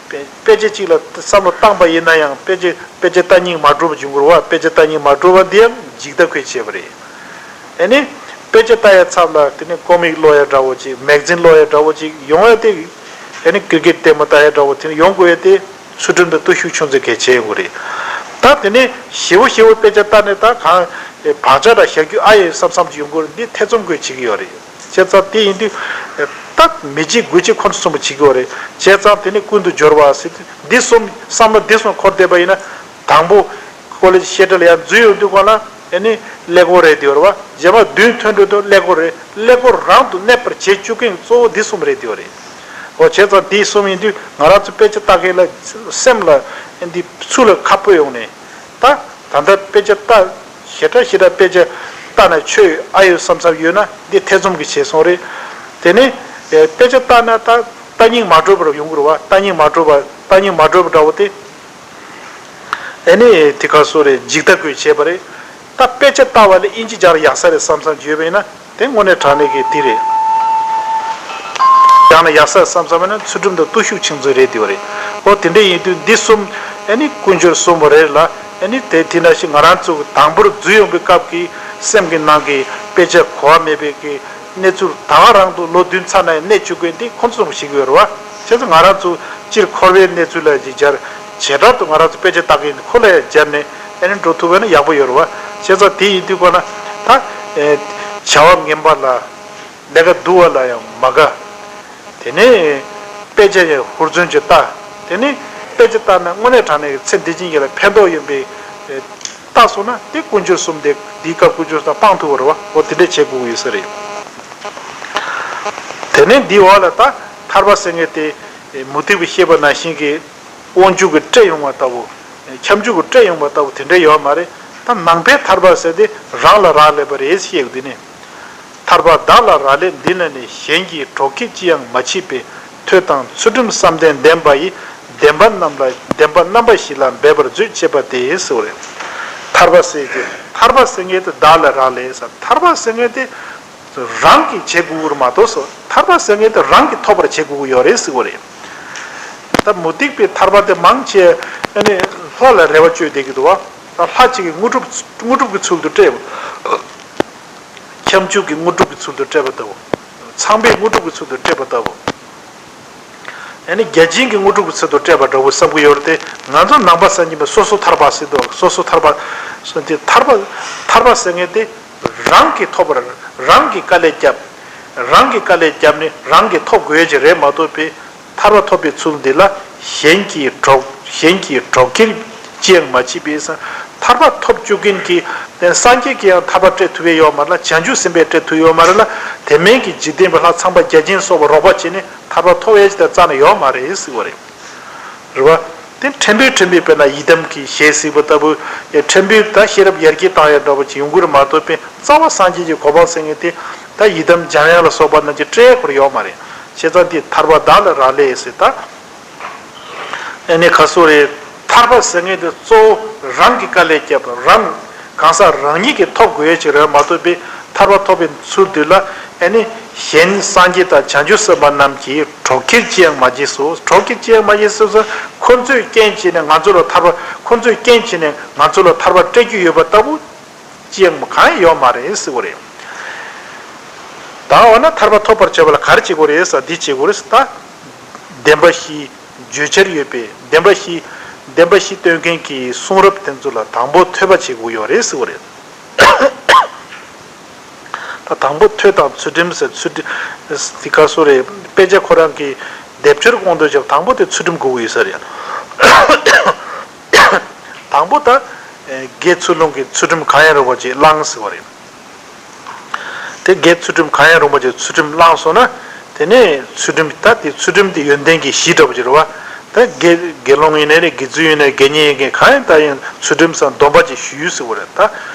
དཔེ་དཔེ་ཆ་གཅིག་ལ་བསམ་བློ་བཏང་པ་ཡིན་ན་ཡང་དཔེ་ཆ་དཔེ་ཆ་ལྟ་སྙིང་མ་བྲོ་བ་བྱུང་དགོས་རེད་བ། དཔེ་ཆ་ལྟ་སྙིང་མ་བྲོ་བ་འདི་ཡང་འཇིག་ལྟ་ཁོས་བྱས་པ་རེད། ཨ་ནི། དཔེ་ཆ་ལྟ་ཡའི་ཚབ་ལ་དེ་ནི་ཀོ་མིག་ཀློག་ཡ་འདྲ་བོ་ཅིག་མེག་ཛིན་ཀློག་ཡ་འདྲ་བོ་ཅིག་ཡོང་ཡ་དེ། ཨ་ནི་ཀིར་ཀེད་ལྟད་མོ་ལྟ་ཡ་འདྲ་བོ་དེ་ནི་ཡོང་དགོས་ཡ་དེ། ཚུལ་ཁྲིམས་དང་བརྟུལ་ཞུགས་ཆུང་ཙེ་གལ་ཆེ་ཡོང་གི་རེད། ད་དེ་ནས་ཞེ་བོ་ཞེ་བོ་དཔེ་ཆ་ལྟ་ནས་ད་གང་བག་ཆགས་དང་བཞག་རྒྱུ་ཨ་ཡོད་བསམ་བསམ་ཅིག་ཡོང་གི་རེད། འདི་ཐེ་ཚོམ་དགོས་བྱེད་ཀྱི་ཡོད་རེད། བྱས་ཙང་དེ་ཡིན་དུས་ད་མི་བྱེད་དགུ་བྱེད་ཁོ་ཚོ་གསུམ་པོ་བྱེད་ཀྱི་ཡོད་རེད། བྱས་ཙང་དེ་ནས་ཀུན་ཏུ་སྦྱོར་བ་ཟེར་འདི་གསུམ་བསམ་བློ་འདི་གསུམ་འཁོར་བསྡད་པ་ཡིན་ན་དང་པོ་ཀོ་ལེ་ཇི་བཤད་གྲྭ་ལ་ཡར་འཛུལ་ཡོང་དུས་གོང་ལ་ཨ་ནི་ ཀླད་ཀོར་རེད་དེ་བར་བ། རྗེས་མ་མདུན་ཐོན་འགྲོ་དུས་ཀླད་ཀོར་རེད། ཀླད་ཀོར་རང་དུ་གནས་པར་བྱེད་བཅུག་མཁན་གཙོ་བོ་འདི་གསུམ་རེད་དེ་བ་རེད། འོ་བྱས་ཙང་འདི་གསུམ་ཡིན་དུས་ང་རང་ཚོ་དཔེ་ཆ་ལྟ་མཁན་ལ་སེམས་ལ་འདི་ཚུར་ལ་ཁ་སྤོས་ཡོང་ནས། ད་ད་ལྟ་དཔེ་ཆ་ལྟ་ཞེ་དྲག་ཞེ་དྲག་དཔེ་ཆ་ལྟ་ན་ཆོས་ཨ་ཡོད་བསམ་བསམ་ཡོད་ན་འདི་ཐེ་ཚོམ་གྱི་བྱེད་སོང་རེད། དེ་ནས་དཔེ་ཆ་ལྟ་ན་ད་ལྟ་སྙིང་མ་བྲོ་བར་ཡོང་གི་རེད་བ། ལྟ་སྙིང་མ་བྲོ་བ་ལྟ་སྙིང་མ་བྲོ་བ་འདྲ་བོ་དེ། ཨེ་ནི་དེ་ག་སོ་རེད། འཇིག་ལྟ་དགོས་བྱས་པ་རེད། ད་དཔེ་ཆ་ལྟ་བ་ལས་དབྱིན་ཇི་སྦྱར་ཡག་ས་རེད་བསམ་བསམ་ཡོད་པ་ཡིན་ན་དེ་དངོས་གནས་དྲང་གནས་ཀྱི་དེ་རེད། སྦྱར་ན་ཡག་ས་བསམ་བསམ་ཡིན་ན་ཚུལ་ཁྲིམས་དང་བརྟུལ་ཞུགས་ཆིག་མཛོད་རེད་དེ་བ་རེད། ཨོ་དེ་འདྲ་ཡིན་དུས་འདི་གསུམ་ཨེ་ནི་དཀོན་མཆོག་གསུམ་རེད་ལ། ཨེ་ནི་དེ་དེ་ནང་བཞིན་ང་རང་ཚོ་དང་པོར་འཛུལ་ཡོང་པའི་སྐབས་ཀྱི་སེམས་ཀྱི་ནང་གི་དཔེ་ཆ་གོ་བ་མེད་པའི་གི་གནས་ཚུལ་ད་ག་རང་དུ་ལོ་བདུན་ཚར་ན་ཡང་གནས་བཅུག་མཁན་འདི་ཁོང་ཚོ་ཚོ་ཞིག་ཡོད་རེད་བ། བྱས་ཙང་ང་རང་ཚོ་སྤྱིར་འཁོར་བའི་གནས་ཚུལ་ལ་ཅིག་སྦྱར་བྱེ་བྲག་ཏུ་ང་རང་ཚོ་དཔེ་ཆ་ལྟ་མཁན་ཁོ་ལ་ཡང་སྦྱར་ནས་ཨེ་ནི་འགྲོ་ཐུབ་པ་ན་ཡག་པོ་ཡོད་རེད་བ། བྱས་ཙང་དེ་ཡིན་དུས་ཀ་ན་ད་ཨེ་བྱ་བ་ངན་པ་ལ་ལས་ཀ་སྡུག་པ་ལ་ཡང་མ་དགའ། དེ་ནས་དཔེ་ཆ་ཡང་ཧུར་བརྩོན་གྱིས་ལྟ། དེ་ནས་དཔེ་ཆ་ལྟ་ན་དངོས་གནས་དྲང་གནས་ཀྱི་ཚེ་འདི་ཕྱི་གཉིས་ལ་ཕན་ཐོགས་ཡོད་པའི་ལྟ་སོང་ན་དེ་དཀོན་མཆོག་གསུམ་དེ་འདིའི་སྐབས་དཀོན་མཆོག་གསུམ་སྤང་ཐུབ་པ་རེད་བ། འོ་དེ་འདྲས་བྱེད་དགོས་ཀྱི་ཡོད་ས་རེད། དེ་ནས་འདིའི་འོག་ལ་ད་ཐར་པ་ཟེར་མཁན་དེ་མུ་སྟེགས་པས་བཤད་པ་ནང་བཞིན་གྱི་དབང་ཕྱུག་གིས་སྤྲད་ཡོང་བ་ལྟ་བུ། ཁྱབ་འཇུག་གིས་སྤྲད་ཡོང་བ་ལྟ་བུ་དེ་འདྲས་ཡོད་མ་རེད། ད་ནང་པའི་ཐར་པ་ཟེར་དེ་རང་ལ་རག་ལས་པ་རེད་ཞེས་འདི་ནས། ཐར་པ་བདག་ལ་རག་ལས་འདི་ལ་ནི། གཞན་གྱིས་གྲོགས་ཁྱེར་ཅི་ཡང་མ་མཆིས་པས། ཐོས་དང་ཚུལ་ཁྲིམས་བསམ་གཏན་ལྡན་པ་ཡིས། བདེན་པ་རྣམས་ལ་བདེན་པ་རྣམ་པ་བཞི་ལ་འབད་པར་མཛོད་ཅེས་པ་སྟེ་ཟེར་བ་རེད། ཐར་པ་ཟེར་གྱི་ཐར་པ་ཟེར་མཁན་དེ་བདག་ལ་རག་ལས་ཟེར། ཐར་པ་ཟེར་མཁན་དེ་རང་གིས་བྱེད་དགོས་ཀྱི་རེད་མ་གཏོགས་སོ། ཐར་པ་ཟེར་མཁན་དེ་རང་གིས་ཐོབ་པར་བྱེད་དགོས་ཀྱི་ཡོད་རེད་ཟེར་བ་རེད། ད་མུ་སྟེགས་པའི་ཐར་པ་དེ་མང་ཆེ་ཨ་ནི་ལྷ་ལ་རེ་བ་བཅོལ་བསྡད་ཀྱི་འདུག་བ། ད་ལྷ་གཅིག་གིས་དངོས་གྲུབ་དངོས་གྲུབ་ཀྱི་ཚུལ་དུ་སྤྲད། ཁྱབ་འཇུག་གི་དངོས་གྲུབ་ཀྱི་ཚུལ་དུ་སྤྲད་པ་ལྟ་བུ། ཚངས་པའི་དངོས་གྲུབ་ཀྱི་ཚུལ་དུ་སྤྲད་པ་ལྟ་བུ། ཨ་ནི་བརྒྱ་བྱིན་གྱི་དངོས་གྲུབ་ཀྱི་ཚུལ་དུ་སྤྲད་པ་འདྲ་བོ་བསམ་གྱི་ཡོད་རེད་དེ། ང་ཚོ་ནང་པ་སངས་རྒྱས་པ་སོ་སོ་ཐར་པ་ཟེར་འདུག་སོ་སོ་ཐར་པ་ཟེར་དེ་ཐར་པ་ཐར་པ་ཟེར་མཁན་དེ་རང་གིས་ཐོབ་པར་རང་གིས་དཀའ་ལས་བརྒྱབ། རང་གིས་དཀའ་ལས་བརྒྱབ་ནས་རང་གིས་ཐོབ་དགོས་ཀྱི་རེད་མ་གཏོགས་པའི། ཐར་པ་ཐོབ་པའི་ཚུལ་འདི་ལ་གཞན་གྱིས་གྲོགས་གཞན་གྱིས་གྲོགས་ཁྱེར་ཅི་ཡང་མ་མཆིས་པས་ཟེར། ཐར་པ་ཐོབ་བཅུག་མཁན་གྱི་སངས་རྒྱས་ཀྱིས་ཡང་ཐར་པ་སྤྲད་ཐུབ་ཡས་ཡོད་མ་རེད་ལ། བྱང་ཆུབ་སེམས་དཔས་སྤྲད་ཐུབ་ཡོད་མ་རེད་ལ། དེ་མིན་གྱི་འཇིག་རྟེན་པའི་ལྷ་ཚངས་པ་བརྒྱ་བྱིན་སོགས་པ་རོགས་པ་བྱས་ནས་ཐར་པ་ཐོབ་ཡས་ཅིག་ད་རྩ་ནས་ཡོད་མ་རེད་ཟེར་བ་རེད། རེད་བ། དེ་ཕྲན་བུ་ཕྲན་བུ་དཔེར་ན་ཡི་དམ་གྱི་ཞལ་གཟིགས་པ་ལྟ་བུ། ཡ་ཕྲན་བུ་ད་ཤེས་རབ་ཡར་རྒྱས་བཏང་ཡ་འདྲ་བོ་ཅིག་ཡོང་གི་རེད་མ་གཏོགས་པའི་རྩ་བ་སངས་རྒྱས་ཀྱི་གོ་འཕང་ཟེར་མཁན་དེ་ད་ཡི་དམ་འཇམ་དབྱངས་ལ་སོགས་པ་རྣམས་ཀྱིས་སྤྲད་དགོས་ཡོད་མ་རེད། བྱས་ཙང་དེ་ཐར་པ་བདག་ལ་རག་ལས་ཟེར་ད། ཨ་ནི་ག་སོ་རེད། ཐར་པ་ཟེར་མཁན་དེ་གཙོ་བོ་རང་གིས་དཀའ་ལས་བརྒྱབ་པ་རང་གང་ཟག་རང་ཉིད་ཀྱིས་ཐོབ་དགོས་ཡས་ཅིག་རེད་མ་གཏོགས་པའི་ཐར་པ་ཐོབ་པའི་ཚུལ་དུ་ལ་ཨ་ནི་གཞན་སངས་རྒྱས་དང་བྱང་ཆུབ་སེམས་དཔའ་རྣམས་ཀྱིས་གྲོགས་ཁྱེར་ཅི་ཡང་མ་བྱས་སོ། གྲོགས་ཁྱེར་ཅི་ཡང་མ་བྱས་སོ་ཟེར་ཁོ་ཚོས་རྐྱེན་བྱས་ནས་ང་ཚོ་ལ་ཐར་པ་ཁོ་ཚོས་རྐྱེན་བྱས་ནས་ང་ཚོ་ལ་ཐར་པ་སྤྲད་རྒྱུ་ཡོད་པ་ལྟ་བུ། ཅི་ཡང་གང་ཡང་ཡོད་མ་རེད་ཟེར་བ་རེད། ད་འོ་ན་ཐར་པ་ཐོབ་པར་བྱ་བ་ལ་ག་རེ་བྱེད་དགོས་རེད་ཟེར་འདི་བྱེད་དགོས་རེད་ཟེར་ད། བདེན་པ་བཞི་བརྗོད་བྱར་ཡོད་པའི་བདེན་པ་བཞི་བདེན་པ་བཞི་སྟོན་མཁན་གྱི་གསུང་རབ་དེ་ཚོ་ལ་དང་པོ་ཐོས་པ་བྱེད་དགོས་ཡོད་རེད་ཟེར་བ་རེད། ད་དང་པོ་ཐོས་དང་ཚུལ་ཁྲིམས་ཟེར་ཚུལ་ཁྲིམས་དེ་ག་སོ་རེད། དཔེ་ཆ་ཁོ་རང་གི་སྡེབ་སྦྱོར་དགོངས་དོན་བྱས་དང་པོ་དེ་ཚུལ་ཁྲིམས་དགོས་ཀྱི་ཡོད་ས་རེད། དང་པོ་ད་དགེ་ཚུལ་སློང་གི་ཚུལ་ཁྲིམས་གང་ཡང་རུང་བ་ཅིག་བླངས་ཟེར་བ་རེད། དེ་དགེ་ཚུལ་ཁྲིམས་གང་ཡང་རུང་བ་ཅིག་ཚུལ་ཁྲིམས་བླངས་སོང་ན་དེ་ནས་ཚུལ་ཁྲིམས་ད་དེ་ཚུལ་ཁྲིམས་དེ་ཡོན་ཏན་གྱི་གཞི་འདྲ་བོ་ཅིག་རེད་བ། ད་དགེ་དགེ་སློང་ཡིན་ནའི་རེད། དགེ་ཚུལ་ཡིན་ནའི་དགེ་བསྙེན་ཡིན་མཁན་གང་ཡང་ད་ཡང་ཚུལ་ཁྲིམས་སམ་སྡོམ་པ་ཅིག་ཞུས་ཟེར་བ་རེད། ད་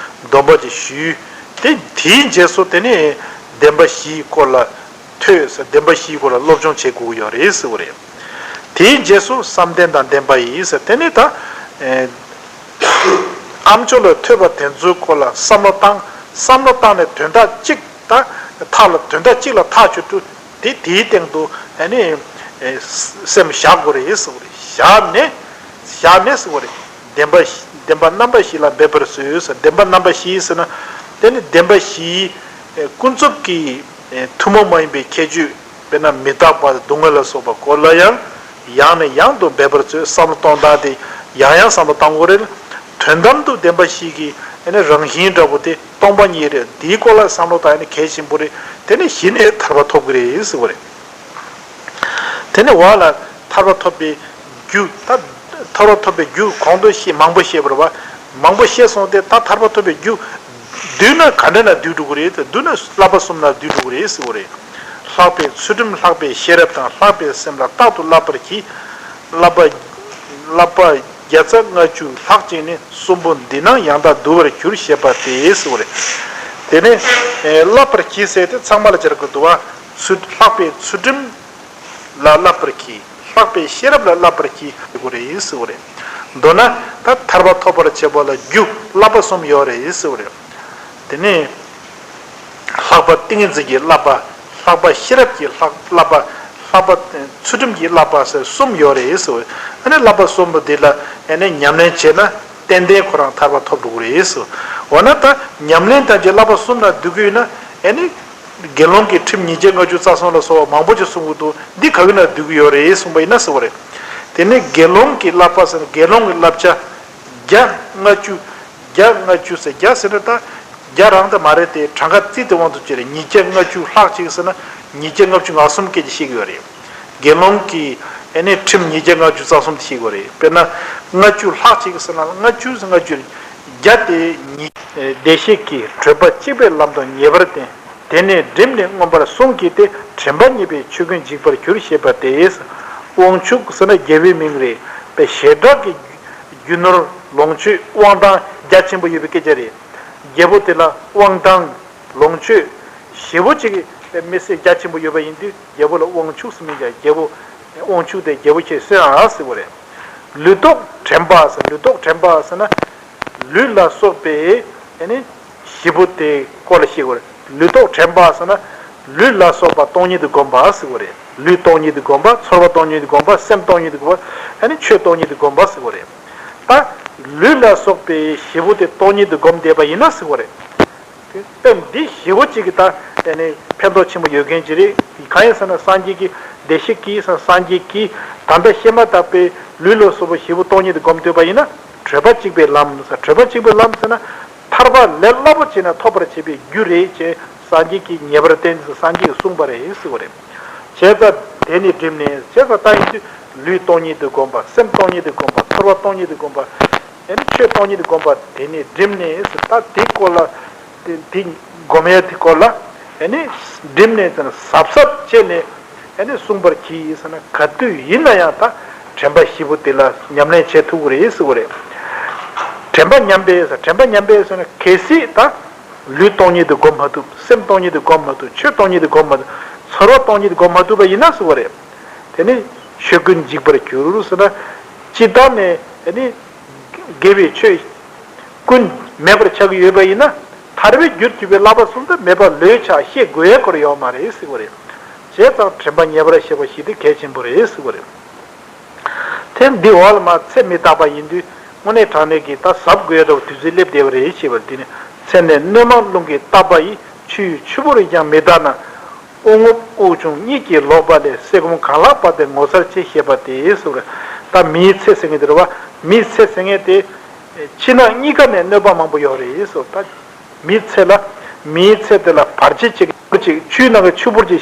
སྡོམ་པ་ཅིག་ཞུས། དེ་དེའི་རྗེས་སུ་དེ་ནས་བདེན་པ་བཞིའི་སྐོར་ལ་ཐོས་ཟེར་བདེན་པ་བཞིའི་སྐོར་ལ་སློབ་སྦྱོང་བྱེད་དགོས་ཀྱི་ཡོད་རེད་ཟེར་བ་རེད། དེའི་རྗེས་སུ་བསམ་གཏན་དང་ལྡན་པ་ཡིས་ཟེར་དེ་ནི་ད། ཨེ། ཨ་མཆོག་ལ་ཐོས་པ་དེ་ཚོའི་སྐོར་ལ་བསམ་བློ་བཏང་། བསམ་བློ་བཏང་ནས་དོན་དག་གཅིག་ད། མཐའ་ལ་དོན་དག་གཅིག་ལ་ཐག་ཆོད་དུས་དེ་དེའི་སྟེང་དུ་ཨ་ནི། ཨེ། སེམས་བཞག་དགོས་རེད་ཟེར་བ་རེད། བཞག་ནས། བཞག་ནས་ཟེར་བ་རེད། བདེན་པ་བདེན་པ་རྣམ་པ་བཞི་ལ་འབད་པར་བཟོད་ཟེར། བདེན་པ་རྣམ་པ་བཞི་ཟེར་ན། དེ་ནི་བདེན་པ་བཞིའི་ཀུན་རྫོབ་ཀྱི་ཐུན་མོང་མ་ཡིན་པའི་ཁྱད་ཆོས། དཔེར་ན་མི་རྟག་པ་སྡུག་བསྔལ་ལ་སོགས་པ་སྐོར་ལ་ཡང་ཡང་ནས་ཡང་དུ་འབད་པར་བྱེད། བསམ་བློ་གཏོང་སྟངས་དེ་ཡང་ཡང་བསམ་བློ་གཏོང་དགོས་རེད། དོན་དམ་དུ་བདེན་པ་བཞི་གི་ཨ་ནི་རང་བཞིན་འདྲ་པོ་དེ་སྟོང་པ་ཉིད་རེད། དེའི་སྐོར་ལ་བསམ་བློ་བཏང་ཡ་ནི་གལ་ཆེན་པོ་རེད། དེ་ནས་གཞི་ནས་ཐར་པ་ཐོབ་ཀྱི་རེད་ཟེར་བ་རེད། དེ་ནས་འོག་ལ་ཐར་པ་ཐོབ་པའི་རྒྱུ་ད་ཐར་པ་ཐོབ་པའི་རྒྱུ་གོང་དུ་བཤད་མང་པོ་བཤད་པ་རེད་བ། མང་པོ་བཤད་སོང་སྟེ་ད་ཐར་པ་ཐོབ་པའི་རྒྱུ་ བསྡུས་ན་ག་འདྲ་ན་བསྡུས་འགྲོ་གི་རེད། བསྡུས་ན་བསླབ་པ་གསུམ་ན་བསྡུས་འགྲོ་གི་རེད་ཟེར་བ་རེད། ལྷག་པའི་ཚུལ་ཁྲིམས་ལྷག་པའི་ཤེས་རབ་དང་ལྷག་པའི་སེམས་ལ་རྟག་ཏུ་བསླབ་པར་གྱིས། བསླབ་པ། བསླབ་པ་བརྒྱ་རྩ་ལྔ་བཅུ་ལྷག་ཅིང་ནི་གསུམ་པོ་འདི་རྣམས་ཡང་དག་བསྡུ་བར་འགྱུར་ཞེས་པ་སྟེ་ཟེར་བ་རེད། དེ་ནས་བསླབ་པར་གྱིས་ཟེར་དེ་ཚང་མ་ལ་སྦྱར་དགོས་འདུག་བ། ཚུལ་ལྷག་པའི་ཚུལ་ཁྲིམས་ལ་བསླབ་པར་གྱིས། ལྷག་པའི་ཤེས་རབ་ལ་བསླབ་པར་གྱིས་ཟེར་དགོས་རེད་ཟེར་བ་རེད། མདོར་ན་ད་ཐར་པ་ཐོབ་པར་བྱེད་པ་ལ་རྒྱུ་བསླབ་པ་གསུམ་ཡོད་རེད་ཟེར་བ་རེད། དེ་ནས་ལྷག་པ་ཏིང་ངེ་འཛིན་གྱི་བསླབ་པ། ལྷག་པ་ཤེས་རབ་ཀྱི་བསླབ་བསླབ་པ། ལྷག་པ་ཚུལ་ཁྲིམས་ཀྱི་བསླབ་པ་ཟེར་གསུམ་ཡོད་རེད་ཟེར་བ་རེད། ཨ་ནི་བསླབ་པ་གསུམ་པོ་འདི་ལ་ཨ་ནི་ཉམས་ལེན་བྱས་ན་ཏན་ཏན་ཁོ་རང་ཐར་པ་ཐོབ་འགྲོ་གི་རེད་ཟེར། འོ་ན་ད་ཉམས་ལེན་དང་བཅས་བསླབ་པ་གསུམ་ལ་འདུ་གི་ཡོད་ན་ཨ་ནི། དགེ་སློང་གི་ཁྲིམས་ཉིས་བརྒྱ་ལྔ་བཅུ་རྩ་གསུམ་ལ་སོགས་པ་མང་པོ་ཅིག་གསུང་གི་འདུག་འདི་ག་གི་ནང་འདུས་ཀྱི་ཡོད་རེད་གསུངས་པ་ཡིན་ན་ཟེར་བ་རེད། དེ་ནས་དགེ་སློང་གི་བསླབ་པ་ཟེར་ན་དགེ་སློང་གི་བསླབ་བྱ་བརྒྱ་ལྔ་བཅུ། བརྒྱ་ལྔ་བཅུ་ཟེར་བརྒྱ་ཟེར་ན་ད་བརྒྱ་རང་ད་མ་རེད་དེ་གྲངས་ཀ་རྩིས་དེ་དབང་དུ་བྱས་རེད། ཉིས་བརྒྱ་ལྔ་བཅུ་ལྷག་ཅིག་ཟེར་ན་ཉིས་བརྒྱ་ལྔ་བཅུ་ང་གསུམ་སྐད་ཀྱིས་བཤད་ཀྱི་ཡོད་རེད། དགེ་སློང་གི་ཨ་ནི་ཁྲིམས་ཉིས་བརྒྱ་ལྔ་བཅུ་རྩ་གསུམ་དེ་བཤད་ཀྱི་ཡོད་རེད། དཔེར་ན་ལྔ་བཅུ་ལྷག་ཅིག་ཟེར་ན་ལྔ་བཅུ་ཟེར་ལྔ་བཅུ་རེད། བརྒྱ་དེ་ཉིས། བདེ་གཤེགས་ཀྱིས་བགྲོད་པ་གཅིག་པའི་ལམ་དུ་ངེས་པར་བསྟན། དེ་ནས་བསྒྲིམས་ནས་མངོན་པར་བཟུང་གིས་ཏེ། དྲན་པ་ཉིད་པའི་ཆོས་ཀུན་འཇིག་པར་འགྱུར་ཞེས་པ་སྟེ། དབང་ཕྱུག་ཟེར་ན་རྒྱལ་པོའི་མིང་རེད། པའི་བྱེ་བྲག་གི་རྒྱུ་ནོར་ལོངས་སྤྱོད་དབང་ཐང་རྒྱ་ཆེན་པོ་ཡོད་པའི་སྐད་ཆ་རེད། རྒྱལ་པོ་དེ་ལ་དབང་ཐང་ལོངས་སྤྱོད་ཞེ་པོ་ཅིག་མི་སེར་རྒྱ་ཆེན་པོ་ཡོད་པ་ཡིན་དུས་རྒྱལ་པོ་ལ་དབང་ཕྱུག་ཟེར་མིང་བྱས། རྒྱལ་པོ་དབང་ཕྱུག་དེ་རྒྱལ་པོ་ཁྱེད་གསོན་ཨ་ཟེར་བ་རེད། ལུས་རྟོག་དྲན་པ་ཟེར། ལུས་རྟོག་དྲན་པ་ཟེར་ན། ལུས་ལ་སོགས་པའི་ཨ་ནི་བཞི་པོ་དེ་སྐོར་ལ་བཤད་དགོས་རེད། ལུས་རྟོག་དྲན་པ་ཟེར་ན། ལུས་ལ་སོགས་པ་སྟོང་ཉིད་དུ་བསྒོམ་པ་ཟེར་དགོས་རེད། ལུས་སྟོང་ཉིད་དུ་བསྒོམ་པ། ཚོར་བ་སྟོང་ཉིད་དུ་བསྒོམ་པ། སེམས་སྟོང་ཉིད་དུ་བསྒོམ་པ། ཨ་ནི་ཆོས་སྟོང་ཉིད་དུ་བསྒོམ་པ་ཟེར་དགོས་རེད། ད་ལུས་ལ་སོགས་པའི་བཞི་པོ་དེ་སྟོང་ཉིད་དུ་བསྒོམ་བསྡད་པ་ཡིན་ན་ཟེར་དགོས་རེད། དེ་སྟོན་འདི་ཞེ་པོ་ཅིག་གི་ད་དེ་ནི་ཕན་ཐོགས་ཆེན་པོ་ཡོད་མཁན་ཅིག་རེད། གང་ཡིན་ཟེར་ན་སངས་རྒྱས་ཀྱི་བདེ་གཤེགས་ཀྱིས་སངས་རྒྱས་ཀྱིས་ད་ལྟ་བཤད་མ་ཐག་པའི་ལུས་ལ་སོགས་པ་བཞི་པོ་སྟོང་ཉིད་དུ་བསྒོམ་སྡོད་པ་ཡིན་ན་བགྲོད་པ་གཅིག་པའི་ལམ་ཟེར། བགྲོད་པ་གཅིག་པའི་ལམ་ཟེར་ན་ཐར་པ་ལས་སླ་པོ་བྱས་ན་ཐོབ་པར་བྱེད་པའི་རྒྱུ་རེད་ཅེས་སངས་རྒྱས་ཀྱིས་ངེས་པར་བསྟན་ཟེར་སངས་རྒྱས་ཀྱིས་གསུངས་པ་རེད་ཟེར་བ་རེད། བྱས་ཙང་དེ་ནི་བསྒྲིམས་ནས་བྱས་ཙང་ད་ཡིན་དུས་ལུས་སྟོང་ཉིད་དུ་བསྒོམ་པ། སེམས་སྟོང་ཉིད་དུ་བསྒོམ་པ། ཚོར་བ་སྟོང་ཉིད་དུ་བསྒོམ་པ། ཨ་ནི་ཆོས་སྟོང་ཉིད་དུ་བསྒོམ་པ་དེ་ནི་བསྒྲིམས་ནས་ཟེར། ད་དེ་སྐོར་ལ་དེ་དེ་བསྒོམ་ཡས་དེ་སྐོར་ལ་ཨ་ནི་བསྒྲིམས་ནས་ཟེར་ན་གཟབ་གཟབ་བྱས་ནས་ཨ་ནི་གསུངས་པར་གྱིས་ཟེར་ན་ག་དུས་ཡིན་ན་ཡང་ད་དྲན་པ་བཞི་པོ་དེ་ལ་ཉམས་ལེན་བྱེད་ཐུབ་ཀྱི་རེད་ཟེར་བ་རེད། དྲན་པ་ཉམས་པས་ཟེར། དྲན་པ་ཉམས་པས་ཟེར་ན་གལ་སྲིད་ད་ལུས་སྟོང་ཉིད་དུ་བསྒོམ་མ་ཐུབ། སེམས་སྟོང་ཉིད་དུ་བསྒོམ་མ་ཐུབ། ཆོས་སྟོང་ཉིད་དུ་བསྒོམ་མ་ཐུབ། ཚོར་བ་སྟོང་ཉིད་དུ་བསྒོམ་མ་ཐུབ་པ་ཡིན་ན་ཟེར་བ་རེད། དེ་ནི་ཆོས་ཀུན་འཇིག་པར་འགྱུར་ཟེར་ན། སྤྱིར་བཏང་ནས་ཨ་ནི་དགེ་བའི་ཆོས་ཀུན་མེད་པར་ཆགས་ཀྱི་ཡོད་པ་ཡིན་ན་ཐར་པའི་རྒྱུར་གྱུར་པའི་བསླབ་པ་གསུམ་དེ་མེད་པ་ལོས་ཆགས་ཤེས་དགོས་ཡས་སྐོར་ཡོད་མ་རེད་ཟེར་བ་རེད། བྱས་ཙང་དྲན་པ་ཉེ་བར་བཤད་པ་ཞིག་དེ་གལ་ཆེན་པོ་རེད་ཟེར་བ་རེད། དེ་འདི་འོག་ལ་མ་ཚེ་མི་རྟག་པ་ཡིན་དུས་དངོས་གནས་དྲང་གནས་ཀྱི་ད་གཟབ་དགོས་ཡས་འདྲ་བོ་དུས་ཚོད་སླེབས་བསྡད་པ་རེད་ཞེས་པ་འདི་ནི་ཚེ་ནི་སྣོན་མ་རླུང་གིས་བཏབ་པ་ཡི། ཆུ་ཡི་ཆུ་བུར་ཡིས་ཀྱང་མི་དག་ན། དབུགས་རྔུབ་དབུགས་ཕྱུང་གཉིད་ཀྱིས་ལོག་པ་ལས། སད་སྒོམ་གང་ལགས་པ་དེ་ངོ་མཚར་ཆེ། ཞེས་པ་སྟེ་ཟེར་བ་རེད། ད་མིའི་ཚེ་ཟེར་མཁན་དེ་རེད་བ། མིའི་ཚེ་ཟེར་མཁན་དེ་ཕྱི་ནང་གཉིས་ཀ་ནས་གནོད་པ་མང་པོ་ཡོད་རེད་ཟེར། ད་མིའི་ཚེ་ལ་མིའི་ཚེ་དེ་ལ་བར་ཆད་ཅིག་ཅིག་ཆུའི་ནང་གི་ཆུ་བུར་ཅིག་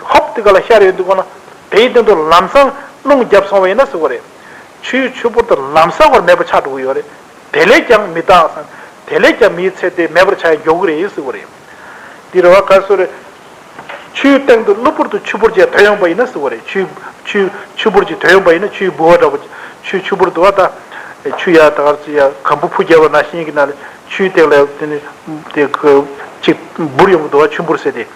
ཧོབ་དེ་ག་ལ་ཤར་ཡོང་དུས་གོ་ན་དེའི་སྟེང་དུ་ལམ་སང་རླུང་བརྒྱབ་སོང་བ་ཡིན་ན་ཟེར་བ་རེད། ཆུའི་ཆུ་བུར་དེ་ལམ་སང་བར་མེད་པ་ཆགས་འགྲོ་གི་ཡོད་རེད། དེ་ལས་ཀྱང་མི་རྟག་ས། དེ་ལས་ཀྱང་མིའི་ཚེ་དེ་མེད་པར་ཆགས་ཡ་མགྱོགས་ཀྱི་རེད་ཟེར་བ་རེད། འདི་རེད་བ། ག་སོ་རེད། ཆུའི་སྟེང་དུ་གློ་བུར་དུ་ཆུ་བུར་ཅིག་ཐོན་ཡོང་པ་ཡིན་ན་ཟེར་བ་རེད། ཆུའི་ཆུའི་ཆུ་བུར་ཅིག་ཐོན་ཡོང་པ་ཡིན་ན་ཆུའི་ལྦུ་བ་འདྲ་བོ་ཆུའི་ཆུ་བུར་དུ་བ་ད་ཆུ་ཡ་ད་ག་ཚོད་ཡ་གམ་བུ་ཕུ་བརྒྱབ་པ་ནང་བཞིན་གྱི་ནང་ལ་ཆུའི་སྟེང་ལ་དེ་ནི་དེ་ག་ཅིག་འབུར་ཡོང་གི་འདུག་བ། ཆུ་བུར་ཟེར་དེ།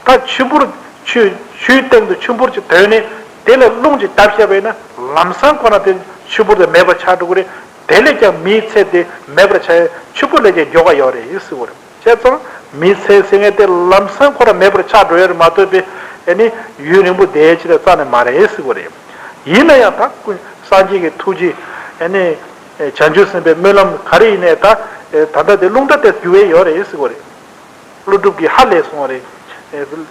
ད་ཆུ་བུར་ཆུ་ཆུའི་སྟེང་དུ་ཆུ་བུར་ཅིག་ཐོན་ནས་དེ་ལ་རླུང་ཅིག་བརྡབས་བཞག་པ་ཡིན་ན་ལམ་སང་ཁོ་ན་དེ་ཆུ་བུར་དེ་མེད་པ་ཆགས་འགྲོ་གི་རེད། དེ་ལས་ཀྱང་མིའི་ཚེ་དེ་མེད་པར་ཆགས་ཡ་ཆུ་བུར་ལས་ཀྱང་མགྱོགས་པ་ཡོད་རེད་ཟེར་བ་རེད། བྱས་ཙང་མིའི་ཚེ་ཟེར་མཁན་དེ་ལམ་སང་ཁོ་རང་མེད་པར་ཆགས་འགྲོ་ཡ་རེད་མ་གཏོགས་པའི་ཨ་ནི་ཡུན་རིང་པོ་བསྡད་ཡ་ཅིག་ལ་རྩ་ནས་མ་རེད་ཟེར་བ་རེད། ཡིན་ན་ཡང་ད་ཀུན་སངས་རྒྱས་ཀྱི་ཐུགས་རྗེ་ཨ་ནི་བྱང་ཆུབ་སེམས་དཔའི་སྨོན་ལམ་ག་རེ་ཡིན་ནའི་ད་ད་ལྟ་དེ་རླུང་རྟ་དེ་རྒྱུ་བས་ཡོད་རེད་ཟེར་བ་རེད། ཀླུ་སྒྲུབ་ཀྱིས་ཧ་ལས་སོང་བ་རེད། དབུགས་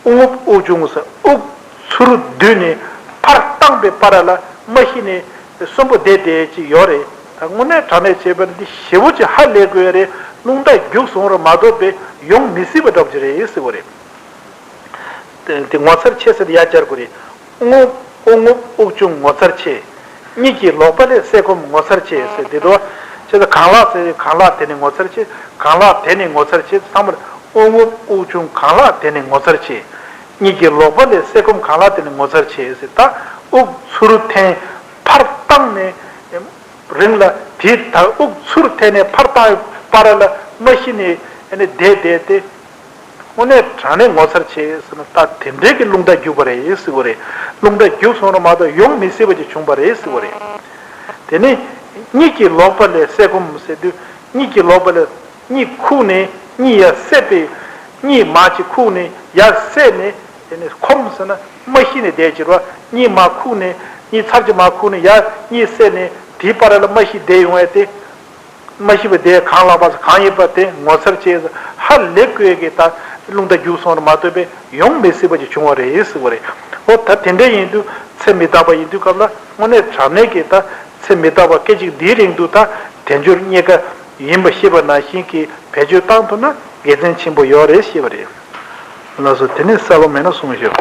རྔུབ་དབུགས་ཕྱུང་ཟེར་དབུགས་ཚུར་བསྡུས་ནས་ཕར་བཏང་པའི་བར་ལ་མ་ཤི་ནས་གསོན་པོ་བསྡད་བསྡད་ཅིག་ཡོད་རེད། ད་དངོས་གནས་དྲང་གནས་བྱས་པ་འདི་ཞེ་པོ་ཅིག་ཧ་ལས་དགོས་ཡ་རེད། རླུང་རྟ་རྒྱུགས་སོང་ར་མ་གཏོགས་པའི་ཡོང་མི་སྲིད་པ་འདྲ་པོ་ཅིག་རེད་ཟེར་བ་རེད། དེ་དེ་ངོ་མཚར་ཆེ་ཟེར་ཡ་སྦྱར་དགོས་རེད། དབུགས་རྔུབ་དབུགས་རྔུབ་དབུགས་ཕྱུང་ངོ་མཚར་ཆེ། གཉིད་ཀྱིས་ལོག་པ་ལས་སད་སྒོམ་ངོ་མཚར་ཆེ་ཟེར་དེ་འདྲ་བ། དེ་ལ་གང་ལགས་ཟེར། གང་ལགས་དེ་ནི་ངོ་མཚར་ཆེ། གང་ལགས་དེ་ནི་ངོ་མཚར་ཆེ་ཚང་མར། དབུགས་རྔུབ་དབུགས་ཕྱུང་གང་ལགས་དེ་ནི་ངོ་མཚར་ཆེ། གཉིད་ཀྱི་ལོག་པ་ལས་སད་ཁོམ་གང་ལགས་དེ་ནི་ངོ་མཚར་ཆེ་ཟེར། ད་དབུགས་ཚུར་འཐེན་ཕར་བཏང་ནས་རིང་ལ། དེ་ད་དབུགས་ཚུར་འཐེན་ནས་ཕར་བཏང་བར་ལ་མ་གཞི་ནས་ཨ་ནི་བསྡད་བསྡད་དེ། དངོས་གནས་དྲང་གནས་ངོ་མཚར་ཆེ་ཟེར་ན། ད་དེ་འདྲའི་གི་རླུང་རྟ་རྒྱུག་པ་རེད་ཟེར་བ་རེད། རླུང་རྟ་རྒྱུག་སོང་ར་མ་གཏོགས་ཡོང་མི་སྲིད་པ་ཅིག་བྱུང་བ་རེད་ཟེར་བ་རེད། དེ་ནི་གཉིད་ཀྱི་ལོག་པ་ལས་སད་ཁོམ་ཟེར་དུས། གཉིད་ཀྱི་ལོག་པ་ལས་གཉིད་ཁུག་ནས་གཉིད་ཡར་སད་པའི། གཉིད་མར་ཅིག་ཁུག་ནས་ཡར་སད་ནས། དེ་ནི་ཁོམ་ཟེར་ན་མ་གཞི་ནས་བསྡད་ཀྱི་རེད་བ། གཉིད་མར་ཁུག་ནས་གཉིད་ཚར་གཅིག་མར་ཁུག་ནས་ཡར་གཉིད་སད་ནས་དེའི་བར་ལ་མ་གཞི་བསྡད་ཡོང་བས་དེ། མ་གཞི་བ་དེ་གང་ལགས་པ་གང་ཡིན་པ་དེ་ངོ་མཚར་ཆེ། ཧ་ལས་དགོས་ཀྱི་ད་རླུང་རྟ་རྒྱུག་སོང་ར་མ་གཏོགས་པའི་ཡོང་མི་སྲིད་པ་ཅིག་བྱུང་བ་རེད་ཟེར་བ་རེད། འོ་ད་དེ་འདྲ་ཡིན་དུས་ཚེ་མི་རྟག་པ་ཡིན་དུས་སྐབས་ལ་དངོས་གནས་དྲང་གནས་ཀྱི་ད་ཚེ་མི་རྟག་པ་སྐད་ཅིག་འདིའི་རིང་དུ་ད་དལ་འབྱོར་རྙེད་དཀའ་ཡིན་པ་ཤེས་པ་ནང་བཞིན་གྱི་བེད་སྤྱོད་བཏང་ཐུབ་ན་དགེ་མཚན་ཆེན་པོ་ཡོད་རེད་ཞེས་པ་རེད། ལགས་སོ། དེ་ནས་གསལ་པོ་མེད་ན་གསུང་ཞུ།